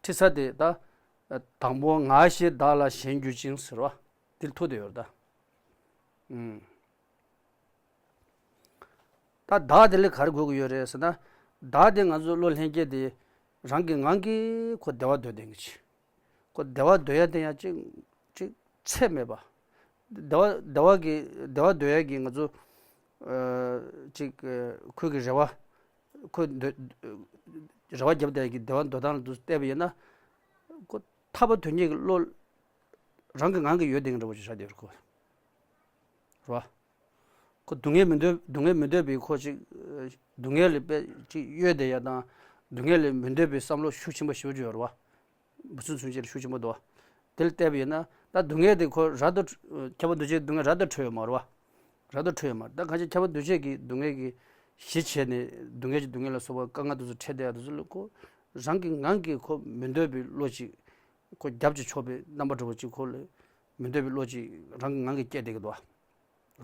ཁྲི་ས་དེ་ད། དང་པོ་ང་ཞེས་བདག་ལ་ཞེན་གྱུར་ཅིང་ཟེར་བ། འདིར་ཐུག་བསྡད་ཡོད་རེད་ད། ཨུམ། ད་བདག་དེ་ལས་ག་རེ་དགོས་ཀྱི་ཡོད་རེད་ཟེར་ན། བདག་དེ་ང་ཚོ་བློ་ལྷན་སྐྱེས་དེ་རང་གི་ངང་གིས་ཁོ་བདེ་བ་འདོད་ལྡན་གྱི་ཅིག་ཁོ་བདེ་བ་འདོད་ཡ་དེ་ཡང་ཅིག་ཅིག་ཚད་མེད་པ། བདེ་བ་བདེ་བ་གི་བདེ་བ་འདོད་ཡ་གི་ང་ཚོ་ཨ་ཅིག་ཨ་ཁོ་གི་རེ་བ། ཁོ་འདོད་རེ་བ་བརྒྱབ་བསྡད་ཡ་གི་བདེ་བ་འདོད་སྟངས་ལ་དུ་བལྟས་པ་ཡིན་ན། ཁོ་ཐར་པ་དོན་གཉེར་གྱི་བློ་རང་གི་ངང་གིས་ཡོད་བསྡད་མཁན་འདྲ་བོ་ཅིག་ཆགས་བསྡད་ཡོད་རེད་ཁོ། རེད་བ། ཁོ་སྡུག་བསྔལ་མི་འདོད་སྡུག་བསྔལ་མི་འདོད་པའི་ཁོ་ཅིག་སྡུག་བསྔལ་ལ་དཔེ་ཅིག་གཡོལ་བསྡད་ཡ་དང་། སྡུག་བསྔལ་ལ་མི་འདོད་པའི་བསམ་བློ་ཤུགས་ཆེན་པོ་ཞེ་པོ་ཅིག་ཡོད་རེད་བ། འབུ་ཚུན་ཚུན་ཆད་ལ་ཤུགས་ཆེན་པོ་འདུག་བ། དེ་ལ་བལྟས་པ་ཡིན་ན་ད་སྡུག་བསྔལ་དེ་ཁོ་རབ་ཏུ་ཁྱབ་པ་འདུ་བྱེད་སྡུག་བསྔལ་རབ་ཏུ་ཁྲོས་ཡོད་མ་རེད་བ། རབ་ཏུ་ཁྲོས་ཡོད་མ་རེད་ད་གང་ཅི་ཁྱབ་པ་འདུ་བྱེད་ཀྱི་སྡུག་བསྔལ་གྱི་གཞི་བྱས་ནས་སྡུག་བསྔལ་གྱི་སྡུག་བསྔལ་ལ་སོགས་པ་དཀའ་ངལ་དེ་ཚོ་འཕྲད་བསྡད་ཡ་དེ་ཚོ་ལ་ཁོ་རང་གི་ངང་གིས་ཁོ་མི་འདོད་པའི་བློ་ཅིག་ཁོ་རྒྱབ་ཀྱི་ཆོག་པའི་རྣམ་པ་འདྲ་བོ་ཅིག་ཁོ་ལ་མི་འདོད་པའི་བློ་ཅིག་རང་གི་ངང་གིས་སྐྱེས་བསྡད་ཀྱི་འདུག་བ།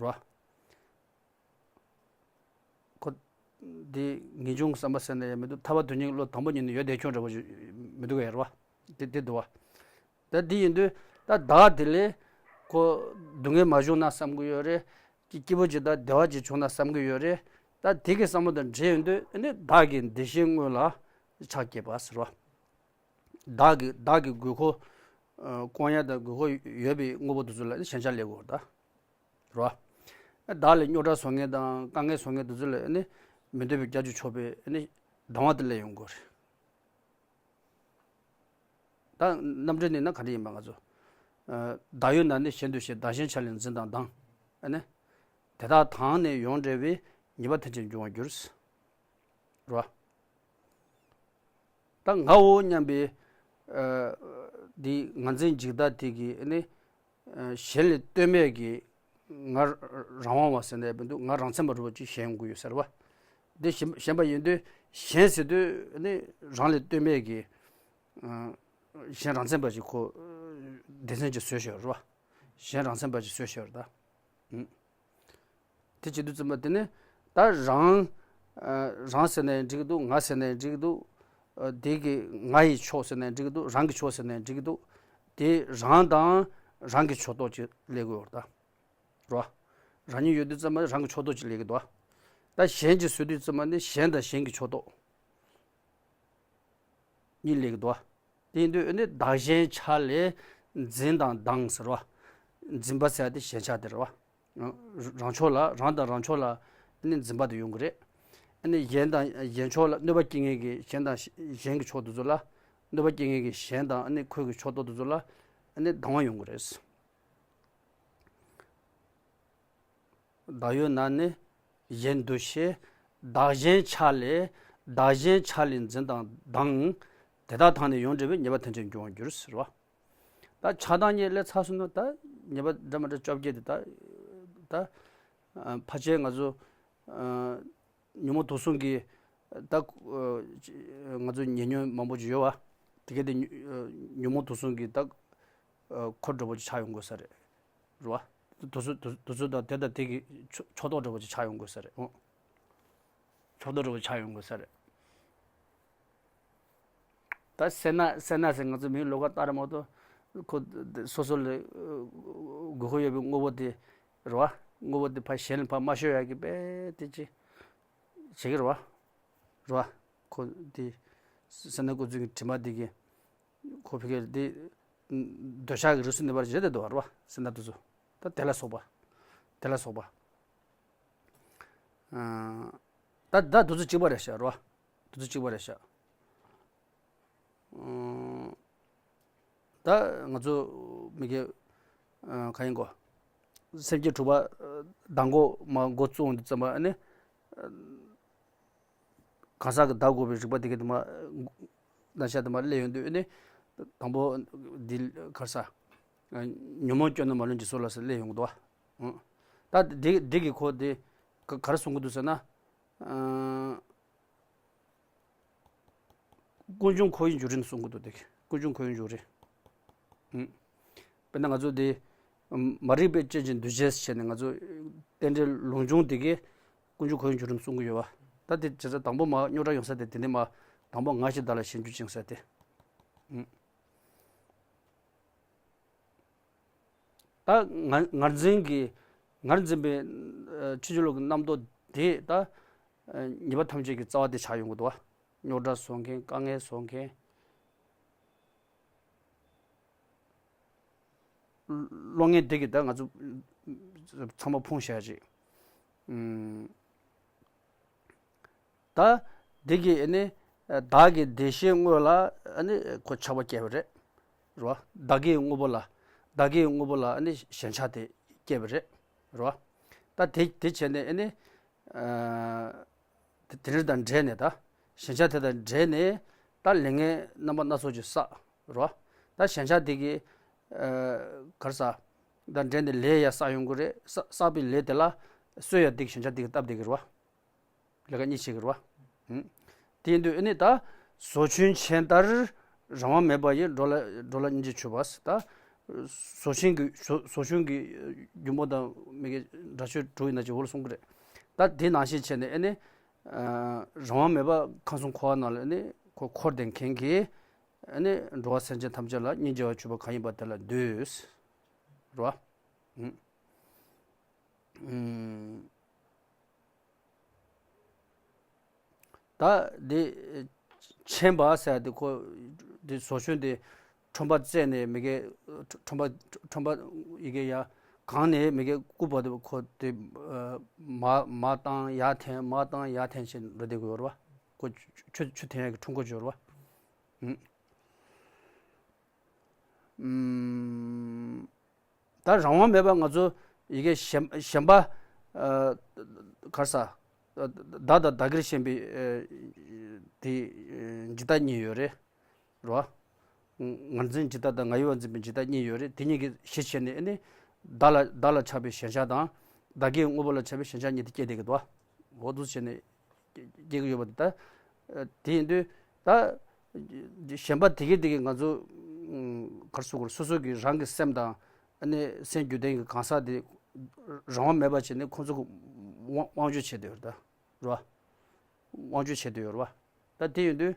རེད་བ། ཁོ། འདི་ངེས་འབྱུང་བསམ་པ་ཟེར་ན་ཡང་མི་འདུག་ཐར་པ་དོན་གཉེར་བློ་དང་པོ་ཉིད་ནས་ཡོད་བསྡད་ཁྱོང་འདྲ་བོ་ཞིག་མི་འདུག་གས་རེད་བ། དེ་དེ་འདུག་བ། ད་དེ་ཡིན་དུས་ད་བདག་དེ་ལས་ཁོ་སྡུག་བསྔལ་མ་བྱུང་ན་བསམ་གྱི་ཡོད་རེད། སྐྱིད་པོ་ཅིག་དང་བདེ་བ་ཅིག་བྱུང་ན་བསམ་གྱི་ཡོད་རེད། ད་དེ་གི་བསམ་བློ་དང་འབྲེལ་ཡོང་དུས་ཨ་ནི་བདག་གི་བདེ་གཤེགས་དངོས་ལ་ཕྱག་བགྱིས་པ་ཟེར་བ། བདག་གི་བདག་གི་དགོས་མཁོ་ཨ་སྐོང་ཡ་དང་དགོས་མཁོ་ཡོད་པའི་དངོས་པོ་དེ་ཚོ་ལ་ཞེན་ཆགས་སླེབས་ཀྱི་ཡོད་རེད་ད། རེད་བ། བདག་ལ་རྙོག་དྲ་བཟོ་མཁན་དང་དཀའ་ངལ་བཟོ་མཁན་དེ་ཚོ་ལ་ཨ་ནི་མི་འདོད་པའི་བརྒྱ་ཆ་ཆོད་པའི་ཨ་ནི་སྡང་བ་དེ་སླེབས་ཡོང་གི་ཡོད་རེད། ད་རྣམ་འགྲེལ་ནས་ན་ག་འདྲ་ཡིན་པ་ང་ཚོ། ཨ་བདག་ཡོད་ན་ནི་གཞན་དུ་ཞེན། བདག་གཞན་ཆ་ལས་འཛིན་དང་སྡང་། ཨ་ནི། དེ་དག་དང་ནི་ཡོངས་བྲལ་བའི། ཉེས་པ་ཐམས་ཅད་འབྱུང་བར་འགྱུར། རེད་བ། ད་ངའོ་སྙམ་པའི་ཨ་འདི་ངར་འཛིན་འཇིགས་སྐྲག་དེ་གིས་ཨ་ནི། ཨ་གཞན་ལ་ལྟོས་མེད་ཀྱི་ང་རང་དབང་བ་ཟེར་ནས་འབད་འདུག་ང་རང་མཚན་པ་རུ་བ་ཅིག་ཞེན་དགོས་ཡོད་ཟེར་བ། འདི་ཞེན་ཞེན་པ་ཡིན་དུས་གཞན་ཟེར་དུས་ནི་རང་ལ་ལྟོས་མེད་ཀྱི་ཨ་གཞན་རང་མཚན་པ་ཅིག་ཁོ་སྡེ་ཚན་ཅིག་བཟོས་ཤོར་བ། གཞན་རང་མཚན་པ་ཅིག་བཟོས་ཤོར་ད། ཨུམ། དེ་བྱེད་དུས་ཙམ་པ་དེ་ནི་ད་རང་ཨ་རང་ཟེར་ནའི་འགྲིག་གི་འདུག་ང་ཟེར་ནའི་འགྲིག་གི་འདུག་ཨ་དེ་གི་ང་ཡི་ཕྱོགས་ཟེར་ནའི་འགྲིག་གི་འདུག་རང་གི་ཕྱོགས་ཟེར་ནའི་འགྲིག་གི་འདུག་དེ་རང་དང་རང་གི་ཕྱོགས་གཏོགས་ཅིག་སླེབས་ཀྱི་ཡོད་རེད་ད། རེད་བ། རང་ཉིད་ཡོད་དུས་ཙམ་པ་རང་གི་ཕྱོགས་གཏོགས་ཅིག་སླེབས་ཀྱི་འདུག་ད་གཞན་ཅིག་བཟོས་དུས་ཙམ་པ་ནི་གཞན་དང་གཞན་གྱི་ཕྱོགས་གཏོགས་གཉིས་སླེབས་ཀྱི་འདུག་དེ་ཡིན་དུས་ཨ་ནི་བདག་གཞན་ཆ་ལས་འཛིན་དང་སྡང་ཟེར་བ། འཛིན་པ་ཟེར་ཡ་དེ་ཞེན་ཆགས་དེ་རེད་བ། རང་ཕྱོགས་ལ་རང་དང་རང་ཕྱོགས་ལ་ཨ་ནི་འཛིན་པ་དེ་ཡོང་གི་རེད། ཨ་ནི་གཞན་དང་གཞན་ཕྱོགས་ལ་གནོད་པ་སྐྱེལ་མཁན་གྱི་གཞན་དང་གཞན་གྱི་ཕྱོགས་དེ་ཚོ་ལ། གནོད་པ་སྐྱེལ་མཁན་གྱི་གཞན་དང་ཨ་ནི་ཁོའི་གི་ཕྱོགས་གཏོགས་དེ་ཚོ་ལ་ཨ་ནི་སྡང་བ་ཡོང་གི་རེད། བདག་ཡོད་ན་ནི་གཞན་འདུ་ཤེས། བདག་གཞན་ཆ་ལས། བདག་གཞན་ཆ་ལས་འཛིན་དང་སྡང་། དེ་དག་དང་ནི་ཡོངས་བྲལ་བའི། ཉེས་པ་ཐམས་ཅད་འབྱུང་བར་འགྱུར་ཟེར་བ། ད་ཆགས་སྡང་གཉིས་སླེབས་ཚར་སོང་ན་ད་ཉེས་པ་འདྲ་མི་འདྲ་བཅོ་བརྒྱད་དེ་ད་ད་ཕལ་ཆེར་ང་ཚོ་ཉོན་མོངས་དུག་གསུམ་གྱི་ད་ང་ཚོ་ཉེ་ཉོན་མང་པོ་ཅིག་ཡོད་བ། དེ་ག་དེ་ཉོན་མོངས་དུག་གསུམ་གྱི་ད་འཁོར་འདྲ་པོ་ཅིག་ཆགས་ཡོང་དགོས་ས་རེད། རེད་བ། དུ་ཚོད་དུ་ཚོད་དང་དེ་དང་དེ་གི་ཕྱོགས་ཕྱོགས་གཏོགས་འདྲ་པོ་ཅིག་ཆགས་ཡོང་དགོས་ས་རེད། ཨོ། ཕྱོགས་གཏོགས་འདྲ་པོ་ཆགས་ཡོང་དགོས་ས་རེད། ད་སེར་སྣ་སེར་སྣ་ཟེར་ང་ཚོ་མིའི་ལོ་ཀ་ལྟར་མ་གཏོགས་ཁོ་སོ་སོ་ལ་དགོས་མཁོ་ཡོད་པའི་དངོས་པོ་དེ་རེད་བ། དངོས་པོ་དེ་ཕར་གཞན་ལ་ཕར་མ་ཤོར་ཡག་གི་དཔེ་དེ་ཅི་བྱེད་ཀྱི་རེད་བ། རེད་བ། ཁོ་དེ་སེར་སྣ་ཀུན་འཛིན་གྱི་དྲི་མ་དེ་གི་ཁོ་ཕ་གིར་དེ་འདོད་ཆགས་ཀྱི་རིགས་སུ་གནས་པར་བྱེད་དེ་འདུག་བ་རེད་བ། སེར་སྣ་དེ་ཚོ་ད་དེ་ལ་སོགས་པ། དེ་ལ་སོགས་པ། ཨ་ད་ད་དེ་ཚོ་གཅིག་པ་རེད་ཤག་རེད་བ། དེ་ཚོ་གཅིག་པ་རེད་ཤག་ཨ་ད་ང་ཚོ་མི་གི་ཨ་ག་ཡིན་གོ། སེམས་བསྐྱེད་དྲུག་པ་ཨ་མདང་དགོང་མ་འགོ་བཙུགས་འོང་དུས་ཙམ་པ་ཨ་ནི། གང་ཟག་གི་བདག་དགོས་པའི་རིགས་པ་དེ་གའི་དུ་མ། ན་ཤ་དུ་མ་སླེབས་ཡོང་དུས་ནི། དང་པོ་འདི་གར་ས། ཉོན་མོངས་སྐྱོན་རྣམས་མ་ལུས་འཇིག་སོགས་ལ་ཟེར་སླེབས་ཡོང་གི་འདུག་བ། ད་འདི་འདི་གི་ཁོ་དེ་ག་ག་རེ་གསུང་གི་འདུག་ཟེར་ན། ཀུན་འབྱུང་འཁོར་བའི་འབྱུང་རིམ་གསུང་གི་འདུག་དེ་གི་ཀུན་འབྱུང་འཁོར་བའི་འབྱུང་རིམ། ཨུམ། དཔེར་ན་ང་ཚོ་འདི། ཨུམ། མ་རིག་པའི་རྐྱེན་གྱིས་འདུ་བྱེད་ཟེར་བྱས་ནས་ང་ཚོ། རྟེན་འབྲེལ་ལུང་སྦྱོང་འདི་གས། ཀུན་འབྱུང་འཁོར་བའི་འབྱུང་རིམ་གསུང་གི་ཡོད་བ། ད་དེ་བྱས་ཙང་དང་པོ་མ་རྙོག་དྲ་ཡོང་ས་དེ་དེ་ནས་མ། དང་པོ་ང་ཞེས་བདག་ལ་ཞེན་རྒྱུ་ཅན་ཟེར་ཏེ། ཨུམ། ད་ང་ངར་འཛིན་གྱི། ངར་འཛིན་པའི་ཨ་ཕྱིན་ཅི་ལོག་གི་རྣམ་རྟོག་དེ་ད། ཨ་ཉེས་པ་ཐམས་ཅད་ཀྱི་རྩ་བ་དེ་ཆགས་ཡོང་གི་འདུག་བ། རྙོག་དྲ་བཟོ་མཁན། དཀའ་ངལ་བཟོ་མཁན། བློ་ངན་འདི་གིས་ད་ང་ཚོ་ཚང་མ་ཕུང་བཞག་ཅིག་ཨུམ། ད་འདི་གིས་ཨ་ནི་བདག་གི་བདེ་གཤེགས་དངོས་ལ་ཨ་ནི་ཁོ་ཆགས་པ་སྐྱེས་པ་རེད། རེད་བ། བདག་གི་དངོས་པོ་ལ། བདག་གི་དངོས་པོ་ལ་ཨ་ནི་ཞེན་ཆགས་དེ་སྐྱེས་པ་རེད། རེད་བ། ད་དེ་དེ་བྱས་ནས་ཨ་ནི། ཨ། དེ་དེ་འདྲ་དང་འབྲེལ་ནས་ད། ཞེན་ཆགས་དེ་དང་འབྲེལ་ནས་ད་ལས་ངན་རྣམ་པ་སྣ་ཚོགས་ཀྱི་བསགས། རེད་བ། ད་ཞེན་ཆགས་དེ་གི། ཨ། ག་རེ་ཟ། དང་འབྲེལ་ནས་ལས་ཡང་བསགས་ཡོང་གི་རེད། བསགས་བསགས་པའི་ལས་དེ་ལ་གསོས་ཡ་དེ་གི་ཞེན་ཆགས་དེ་གི་སྟབས་བདེ་གི་རེད་བ། ལས་ཀ་གཉིས་བྱེད་གི་རེད་བ། ཨུམ། དེ་ཡིན་དུས་ཨ་ནི་ད། ཟོ་ཆུན་ཆེན་ལྟར་རང་དབང་མེད་པ་ཡི། འགྲོ་ལ་འགྲོ་ལ་སྙིང་རྗེ་ཆུད་པ། ད། ཟོ་ཆུན་གྱི་ཟོ་ཟོ་ཆུན་གྱི་རྒྱུ་མ་དང་མི་གི་འདྲ་ཆོས་དྲུག་ཡིན་ན་ཅིག་འོ་ལ་གསུང་གི་རེད། ད་དེ་ནང་བཞིན་བྱས་ནས་ཨ་ནི། ཨ། རང་དབང་མེད་པ་ཁམས་གསུམ་འཁོར་བ་ནང་ལ་ཨ་ནི་ཁོ་འཁོར་བསྡད་མཁན་གྱི། ཨ་ནི་འགྲོ་བ་སེམས་ཅན་ཐམས་ཅད་ལ་སྙིང་རྗེ་བ་བྱུང་བ་གང་ཡིན་པ་དེ་ལ་འདུད། རེད་བ། ཨུམ། ཨུམ། ད་འདི་མཁྱེན་པ་ཟེར་ཏེ་ཁོ་འདི་ཟོ་ཆུན་དེ་ཁྲོན་པ་བཙལ་ནས་མི་དགེ་ཁྲོན་པ་ཁྲོན་པ་ཡི་གེ་ཡ་གང་ནས་མི་དགེ་བཀུག་པ་དེ་ཁོ་དེ་མ་མ་བཏང་ཡར་འཐེན་མ་བཏང་ཡར་འཐེན་བྱས་འགྲོ་བསྡད་དགོས་ཡོད་རེད་བ། ཁོ་ཆུ་ཆུ་འཐེན་ཡག་གི་ཁྲོམ་སྐོར་ཅིག་ཡོད་རེད་བ། ཨུམ། ཨུམ། ད་རང་དབང་མེད་པ་ང་ཚོ་ཡི་གེ་གཞན་གཞན་པ་ཨ་ག་རེ་ཟ་བདག་དང་བདག་གིར་ཞེན་པའི་ཨ་དེ་ཨ་འཇིག་ལྟ་གཉིས་ཡོད་རེད། རེད་བ། ང་འཛིན་འཇིག་ལྟ་དང་ང་ཡི་བ་འཛིན་པའི་འཇིག་ལྟ་གཉིས་ཡོད་རེད། དེ་གཉིས་ཀྱི་གཞི་བྱས་ནས་ཨ་ནི་བདག་ལ་བདག་ལ་ཆགས་པའི་ཞེན་ཆགས་དང་བདག་གི་དངོས་པོ་ལ་ཆགས་པའི་ཞེན་ཆགས་གཉིས་དེ་སྐྱེས་བསྡད་ཀྱི་འདུག་བ། འོ་འདུག་བྱས་ནས་སྐྱེ་གི་ཡོད་པ་དེ་ད། དེ་ཡིན་དུས་ད་གཞན་པ་དེ་གས་དེ་གས་ང་ཚོ་ག་རེ་ཟེར་དགོས་རེད། སོ་སོ་གི་རང་གི་སེམས་དང་ཨ་ནི་སེམས་རྒྱུད་ལྡན་གྱི་གང་ཟག་དེ་རང་དབང་མེད་པ་བྱས་ནས་ཁོང་ཚོ་གི་དབང་དབང་བསྒྱུར་བྱས་བསྡད་ཡོད་རེད་ད། རེད་བ། དབང་བསྒྱུར་བྱས་བསྡད་ཡོད་རེད་བ། ད་དེ་ཡིན་དུས་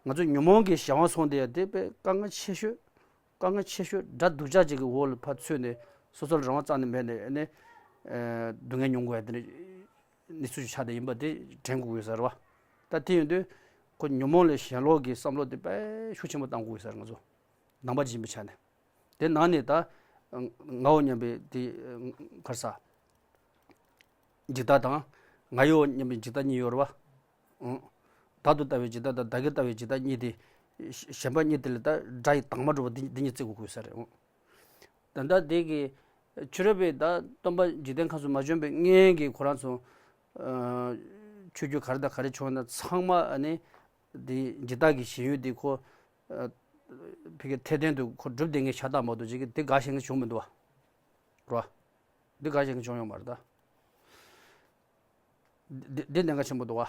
ང་ཚོ་ཉོན་མོངས་ཀྱི་གཞན་དབང་སོང་དེ་ཡང་དེ་དཔེ་དཀའ་ངལ་ཆེ་ཤོས། དཀའ་ངལ་ཆེ་ཤོས་དགྲ་སྡུག་ཅག་ཅིག་གི་འོག་ལ་ཕར་ཚུད་ནས་སོ་སོར་རང་དབང་རྩ་ནས་མེད་ནས་ཨ་ནི་སྡུག་བསྔལ་མྱོང་དགོས་ཡ་དེ་འདྲ་གནས་ཚུལ་ཆགས་བསྡད་ཡིན་པ་དེ་དྲན་དགོས་ཀྱི་ཡོད་ས་རེད་བ། ད་དེ་ཡིན་དུས་ཁོ་ཉོན་མོངས་ལས་ཞེན་ལོག་གི་བསམ་བློ་དེ་དཔེ་ཤུགས་ཆེན་པོ་གཏང་དགོས་ཀྱི་ཡོད་ས་རེད། ང་ཚོ་ནང་པ་ཅིག་ཡིན་པའི་ཆ་ནས། དེ་ནང་ནས་ད་ངའོ་སྙམ་པའི་དེ་ག་རེ་ཟ། འཇིག་ལྟ་དང་ང་ཡིའོ་སྙམ་པའི་འཇིག་ལྟ་གཉིས་ཡོད་རེད་བ། ཨང་། བདག་ཏུ་ལྟ་བའི་འཇིག་ལྟ་དང་བདག་གིར་ལྟ་བའི་འཇིག་ལྟ་གཉིས་དེ། གཞན་པ་གཉིས་དེ་ལ་ད་དགྲ་ཡི་དྭངས་མ་སྒྲོག་པ་འདི་འདི་གཉིས་བརྩི་དགོས་དགོས་ས་རེད། ཨང་། ད་ལྟ་དེ་གི་ཕྱི་རོལ་པའི་ད་སྟོན་པ་འཇིག་རྟེན་ཁམས་སུ་མ་བྱོན་པའི་སྔོན་གྱི་ཁོ་རང་ཚོ། ཆོས་བརྒྱུད་ག་རེ་དང་ག་རེ་བྱུང་ན་ཚང་མ་ཨ་ནི། དེ་འཇིག་ལྟ་གི་ཞེན་ཡུལ་དེ་ཁོ། ཕ་གི་འཐད་ལྡན་དུ་ཁོ་སྒྲུབ་བསྡད་མཁན་ཤ་སྟག་མ་གཏོགས་ཅིག་གི་དེ་དགའ་ཞེན་གྱི་བྱུང་མི་འདུག་བ། རོ། འདི་དགའ་ཞེན་གྱི་བྱུང་ཡོད་མ་རེད་ད། འདི་འདི་གནད་འགག་ཆེན་པོ་འདུག་བ།